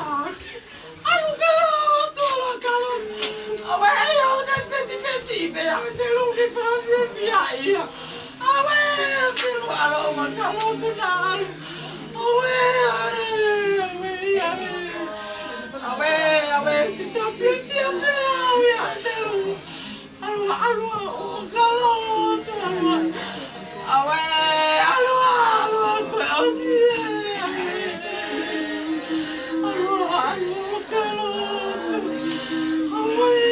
ʻAlu ka lotu, ʻalu ka lotu. Awe, ʻio, ʻoku feti feti pē, ʻa e te luki fāfia ia. Awe, te lu ʻalu ma ka lotu na ʻalu. Awe, awe, awe, awe. Awe, awe, si ta fiefia pē au ia te lu. ʻAlu, ʻalu, ʻalu ka lotu, ʻalu. Awe, ʻalu, ʻalu, ʻalu ko e ʻosi. ʻAlu, ʻalu ka lotu. Awe.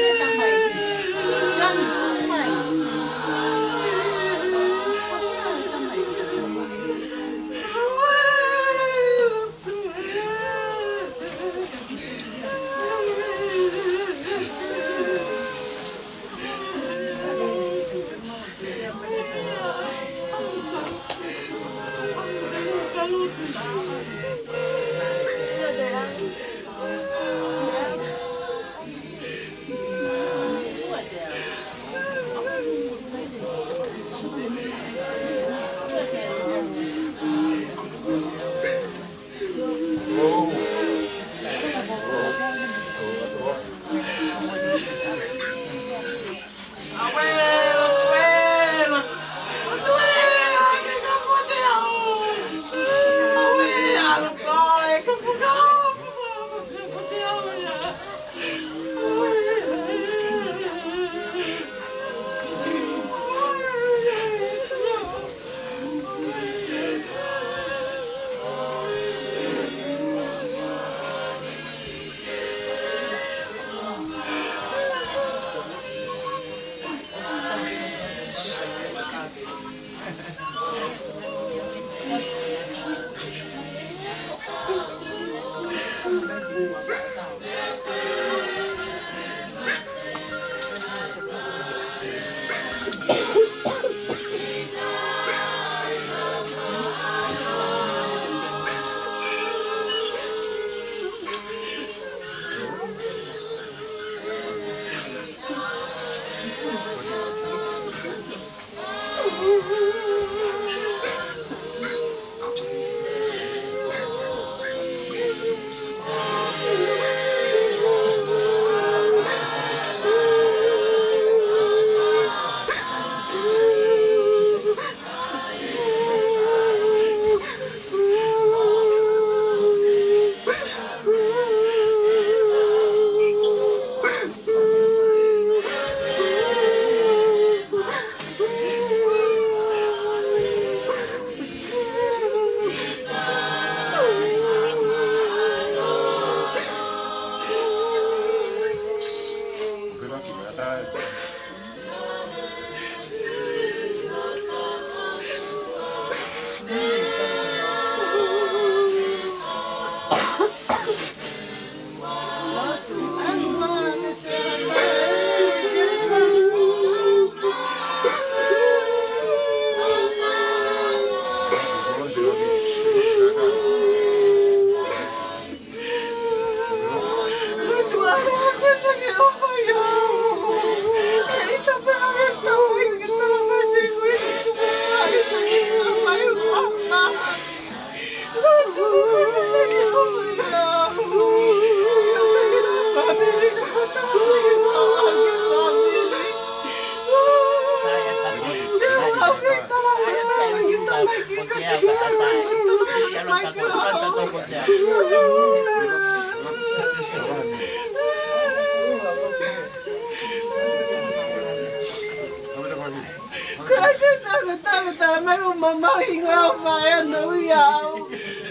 Ai, ʻoku maumau e hingoa ʻo e faʻē ʻo ui au.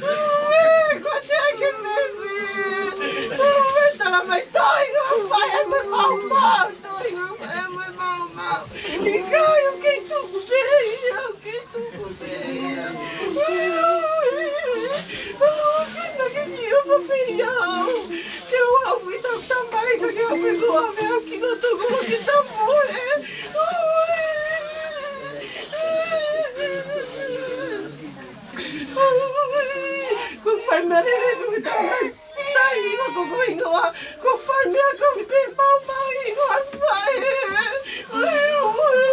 Ui, ko e teʻeki ke mefi. Ui, tala mai, toe hingoa ʻo e faʻē mo e maumau. Toe hingoa ʻo e faʻē mo e maumau. ʻIkai, ʻoku kei tuku pē ia, ʻoku kei tuku pē ia. Ui, ui, ui. ʻOku kei nake si o pa pē ia. Ke ua ui tau tamai, ka ke ua ui ko ame au ki loto ko ke tamole. Ui. Ko e fai meʻa lelei ko e tau mai. Sai, ua ko ko hingoa. Ko e fai meʻa ko e pē maumau hingoa faʻē. Ui, ui.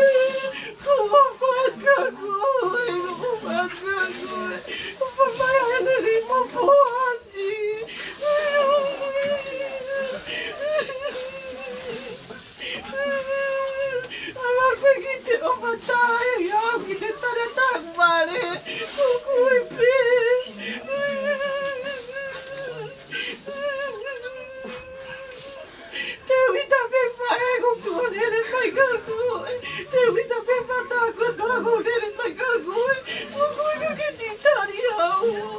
Ko e faka ko e, ko e faka ko e. Ko e fai mai ʻa e lelei mo Poasi. ʻAlu koe ki te ʻofa tae au ki te tara taku vale. Ko koe pē. Te u ʻita pē faʻē ko tuʻu lele mai kia koe. Te u ʻita pē fata ko tuʻu lele mai kia koe. Ko koe ko ke sitari au.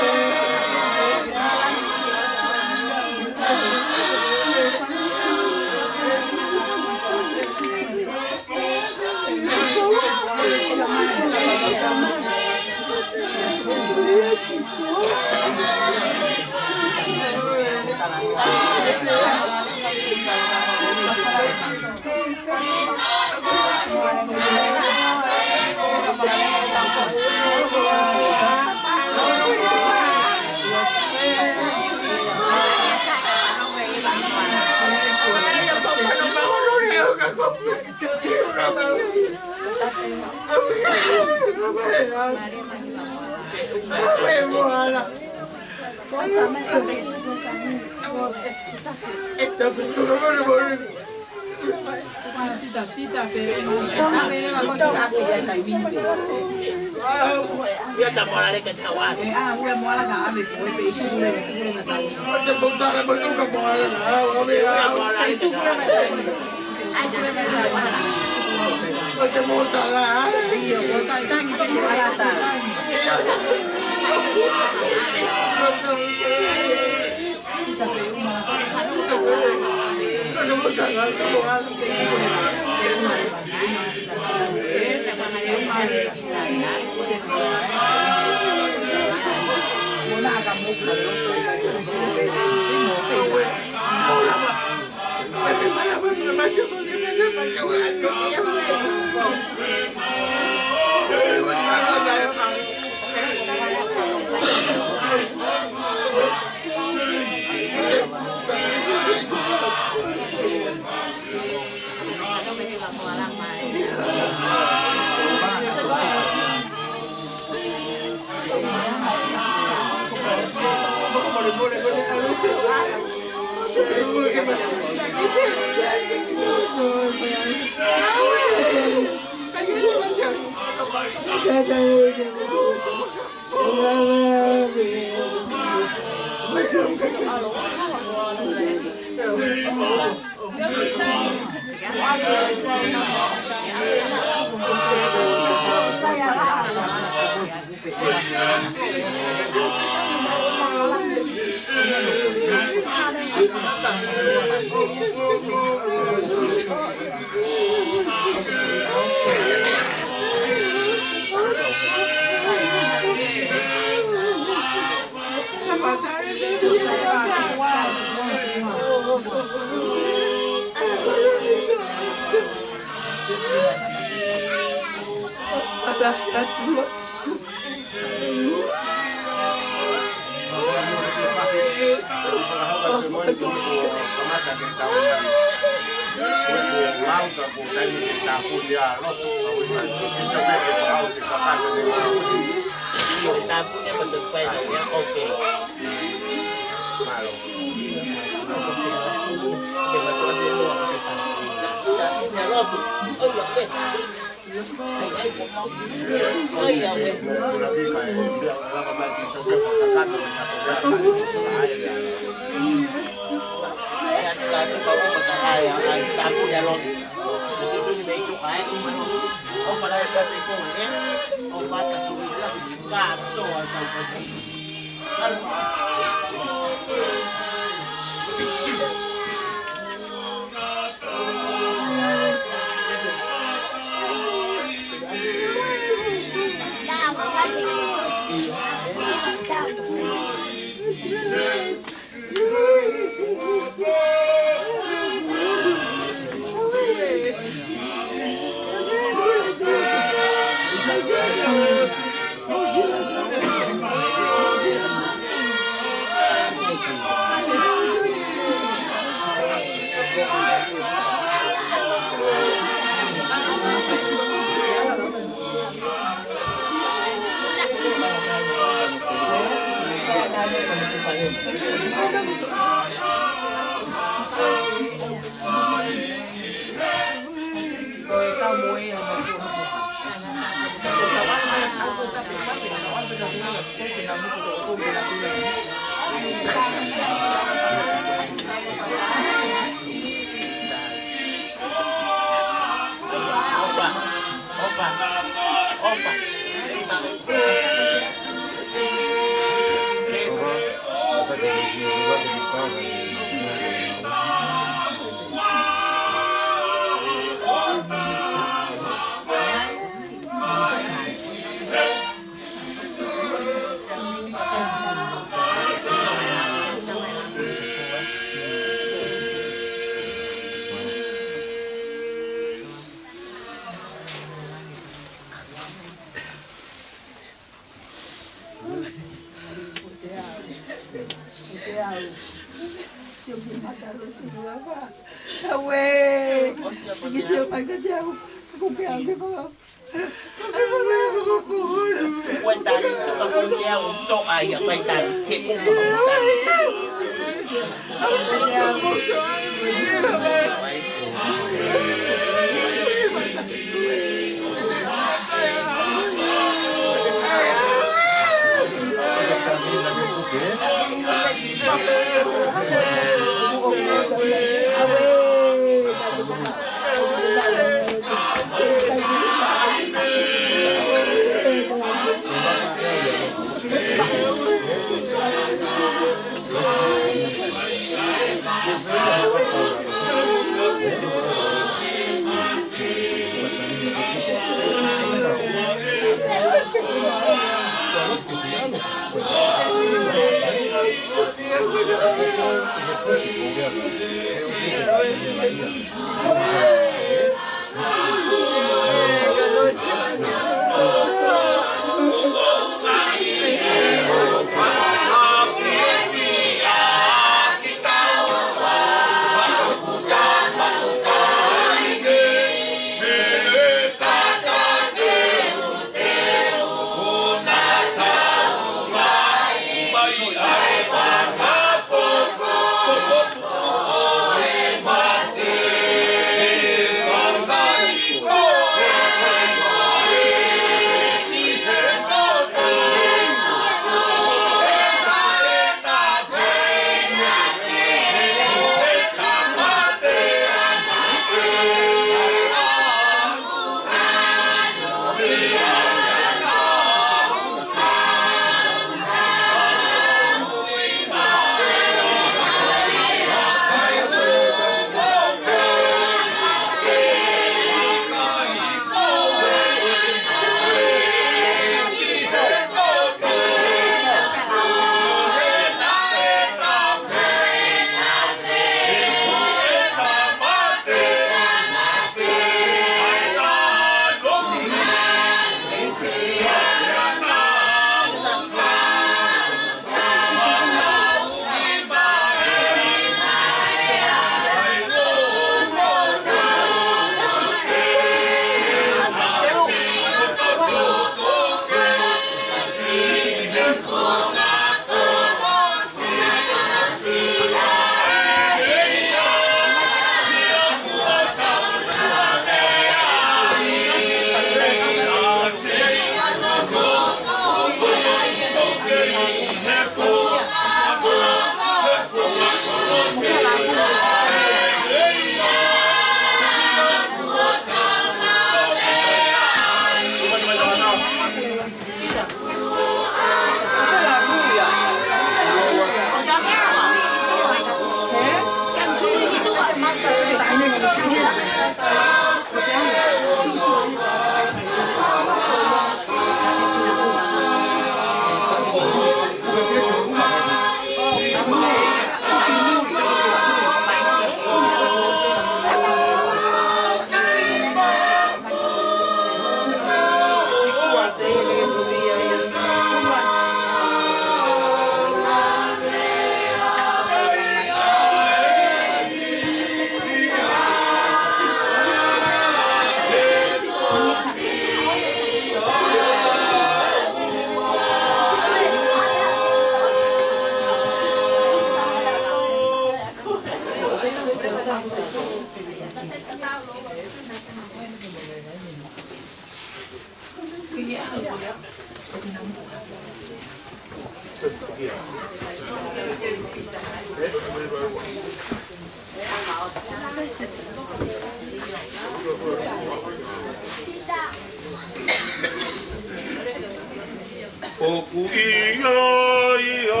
ʻOku ʻi ai ʻa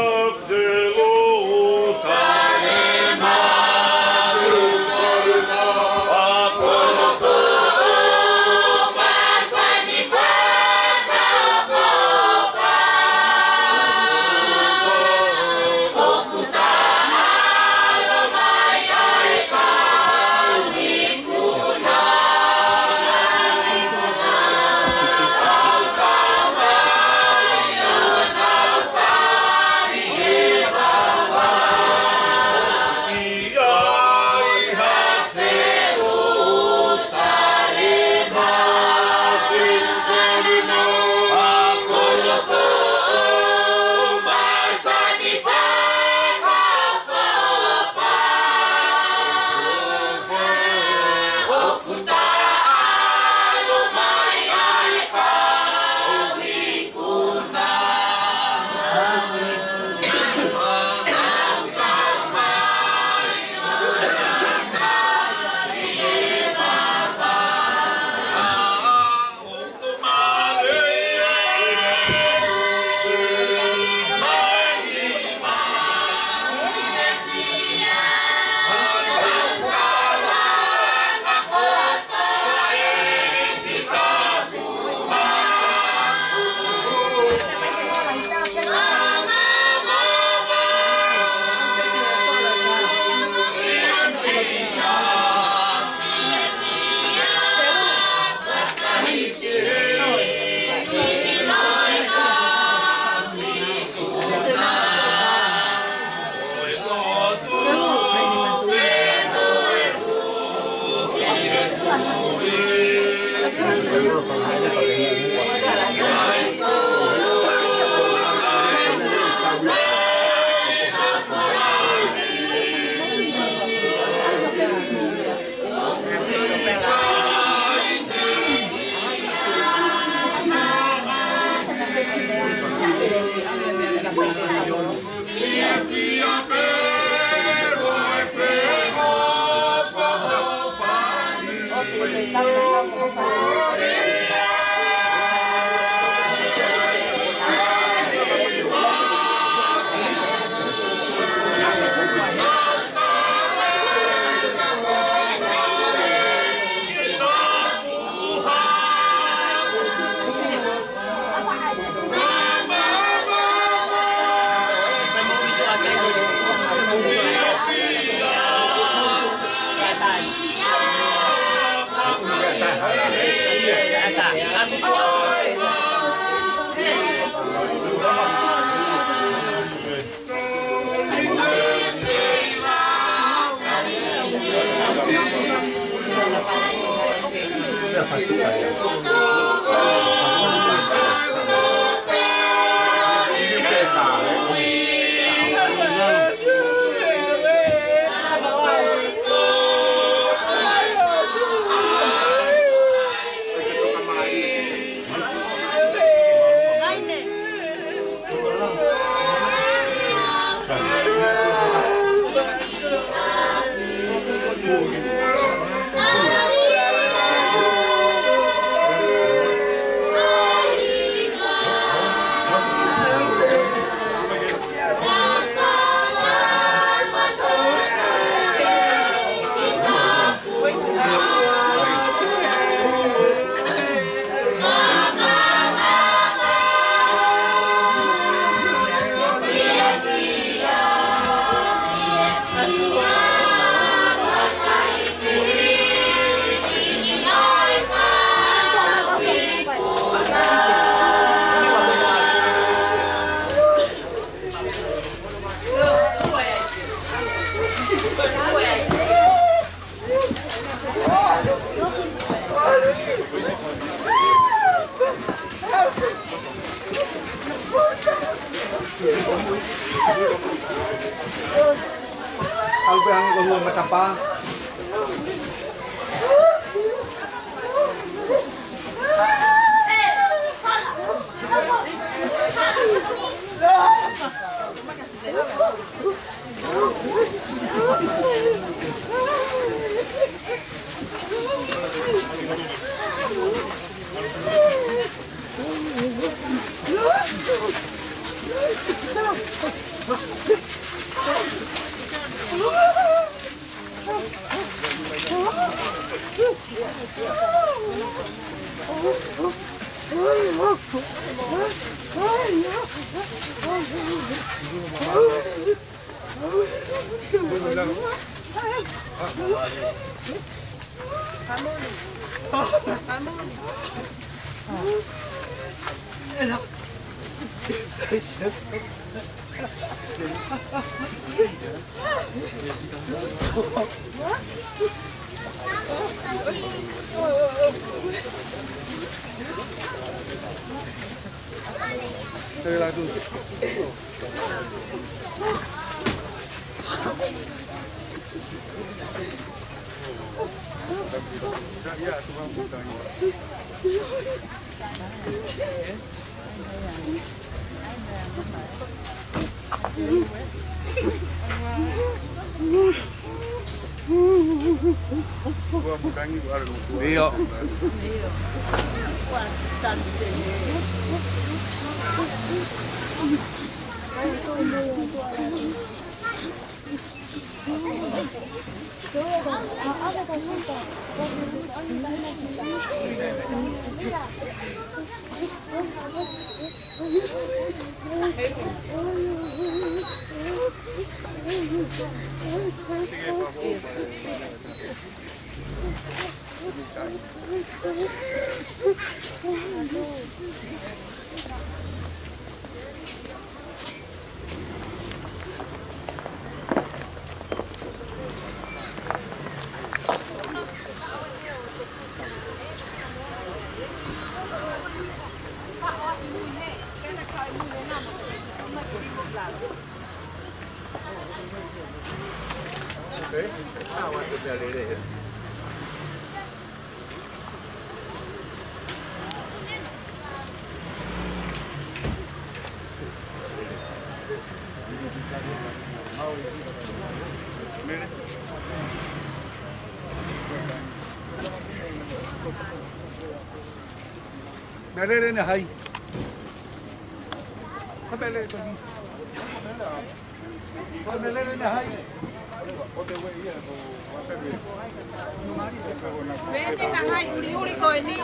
Selusalema, Selusalema, ʻa Kolofoʻo, masani fakaʻofoʻofa. ʻOku taʻalo mai ai ka ʻAlu pē hangē ko e hua matapā. ʻIo. Meʻa lele ʻene hai. Meʻa lele ʻene hai. Meʻa lele ʻene hai, uliuli ko eni.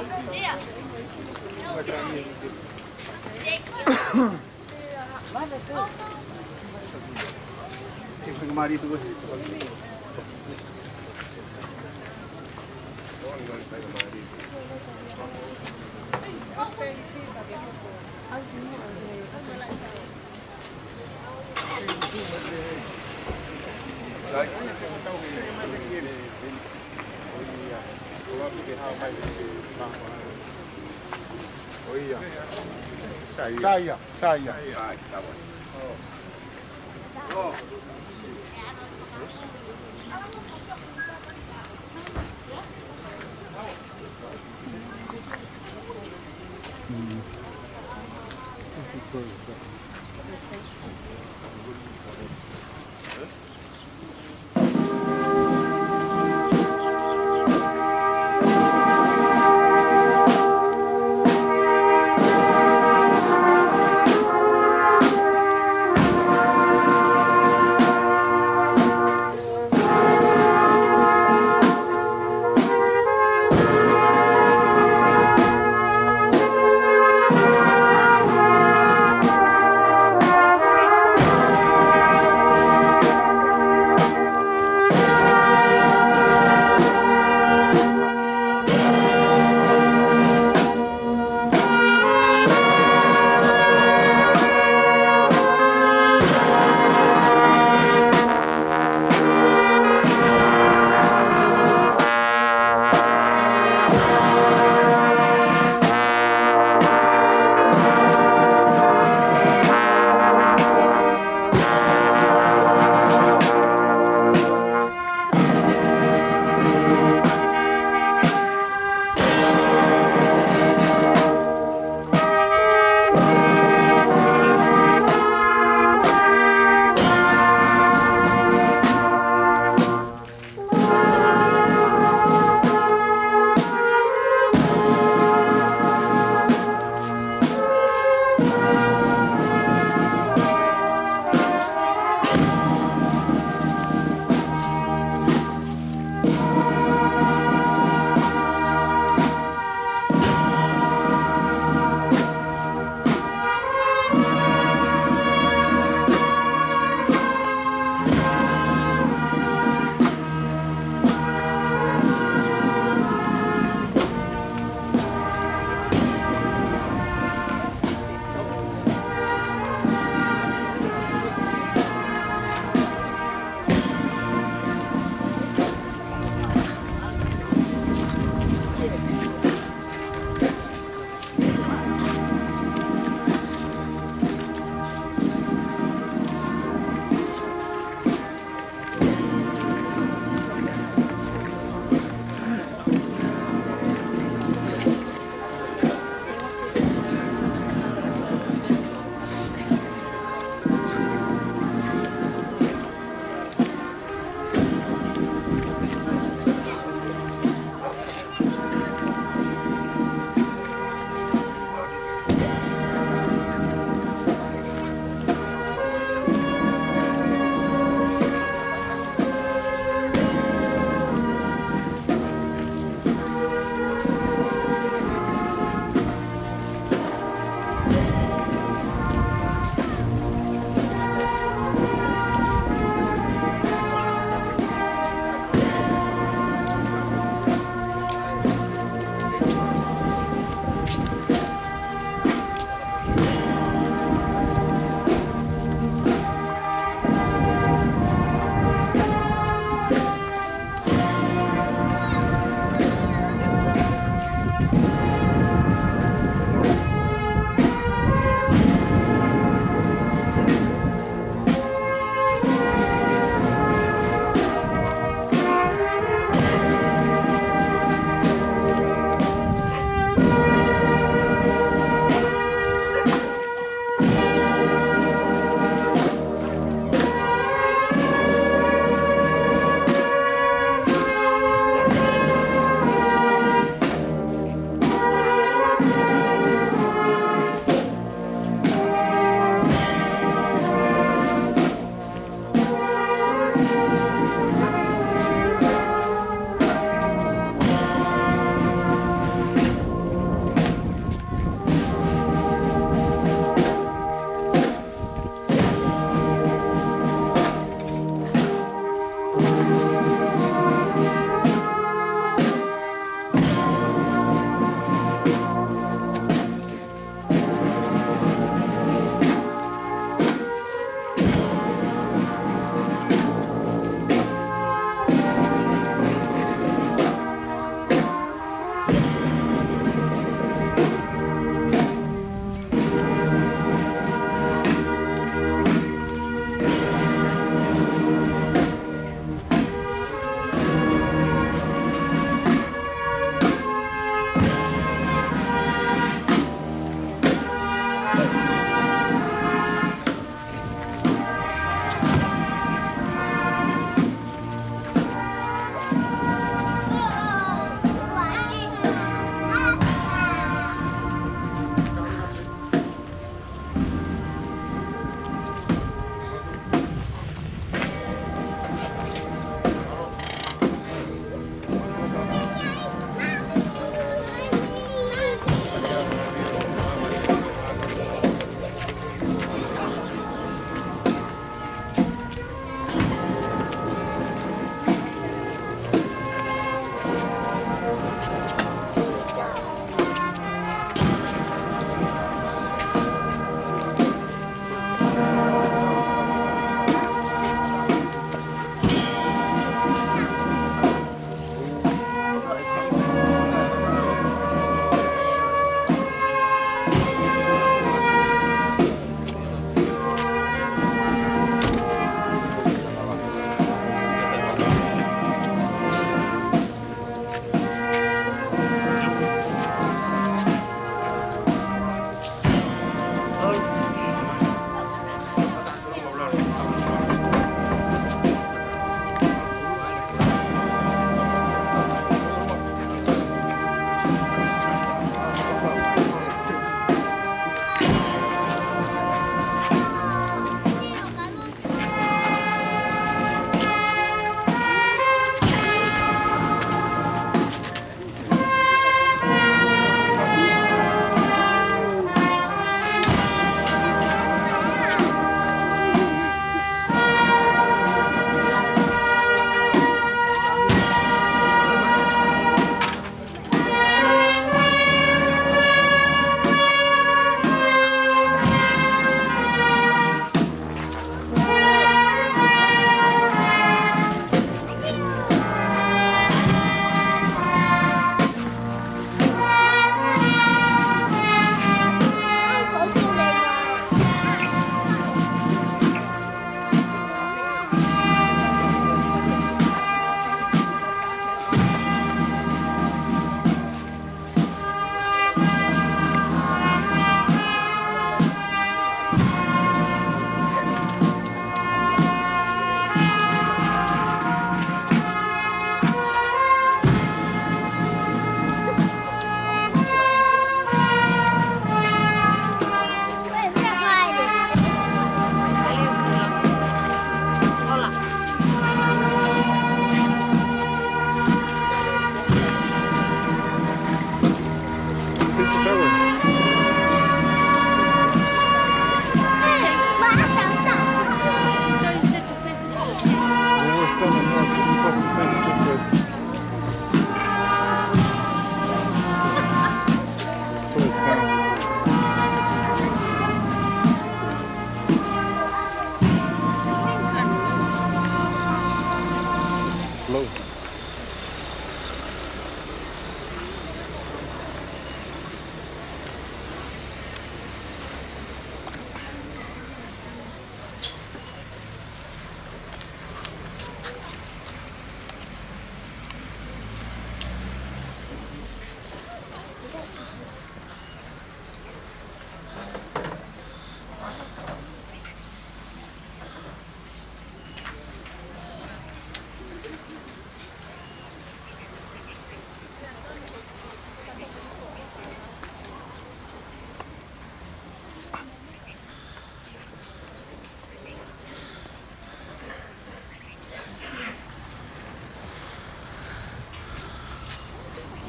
Sai ia, sai ia.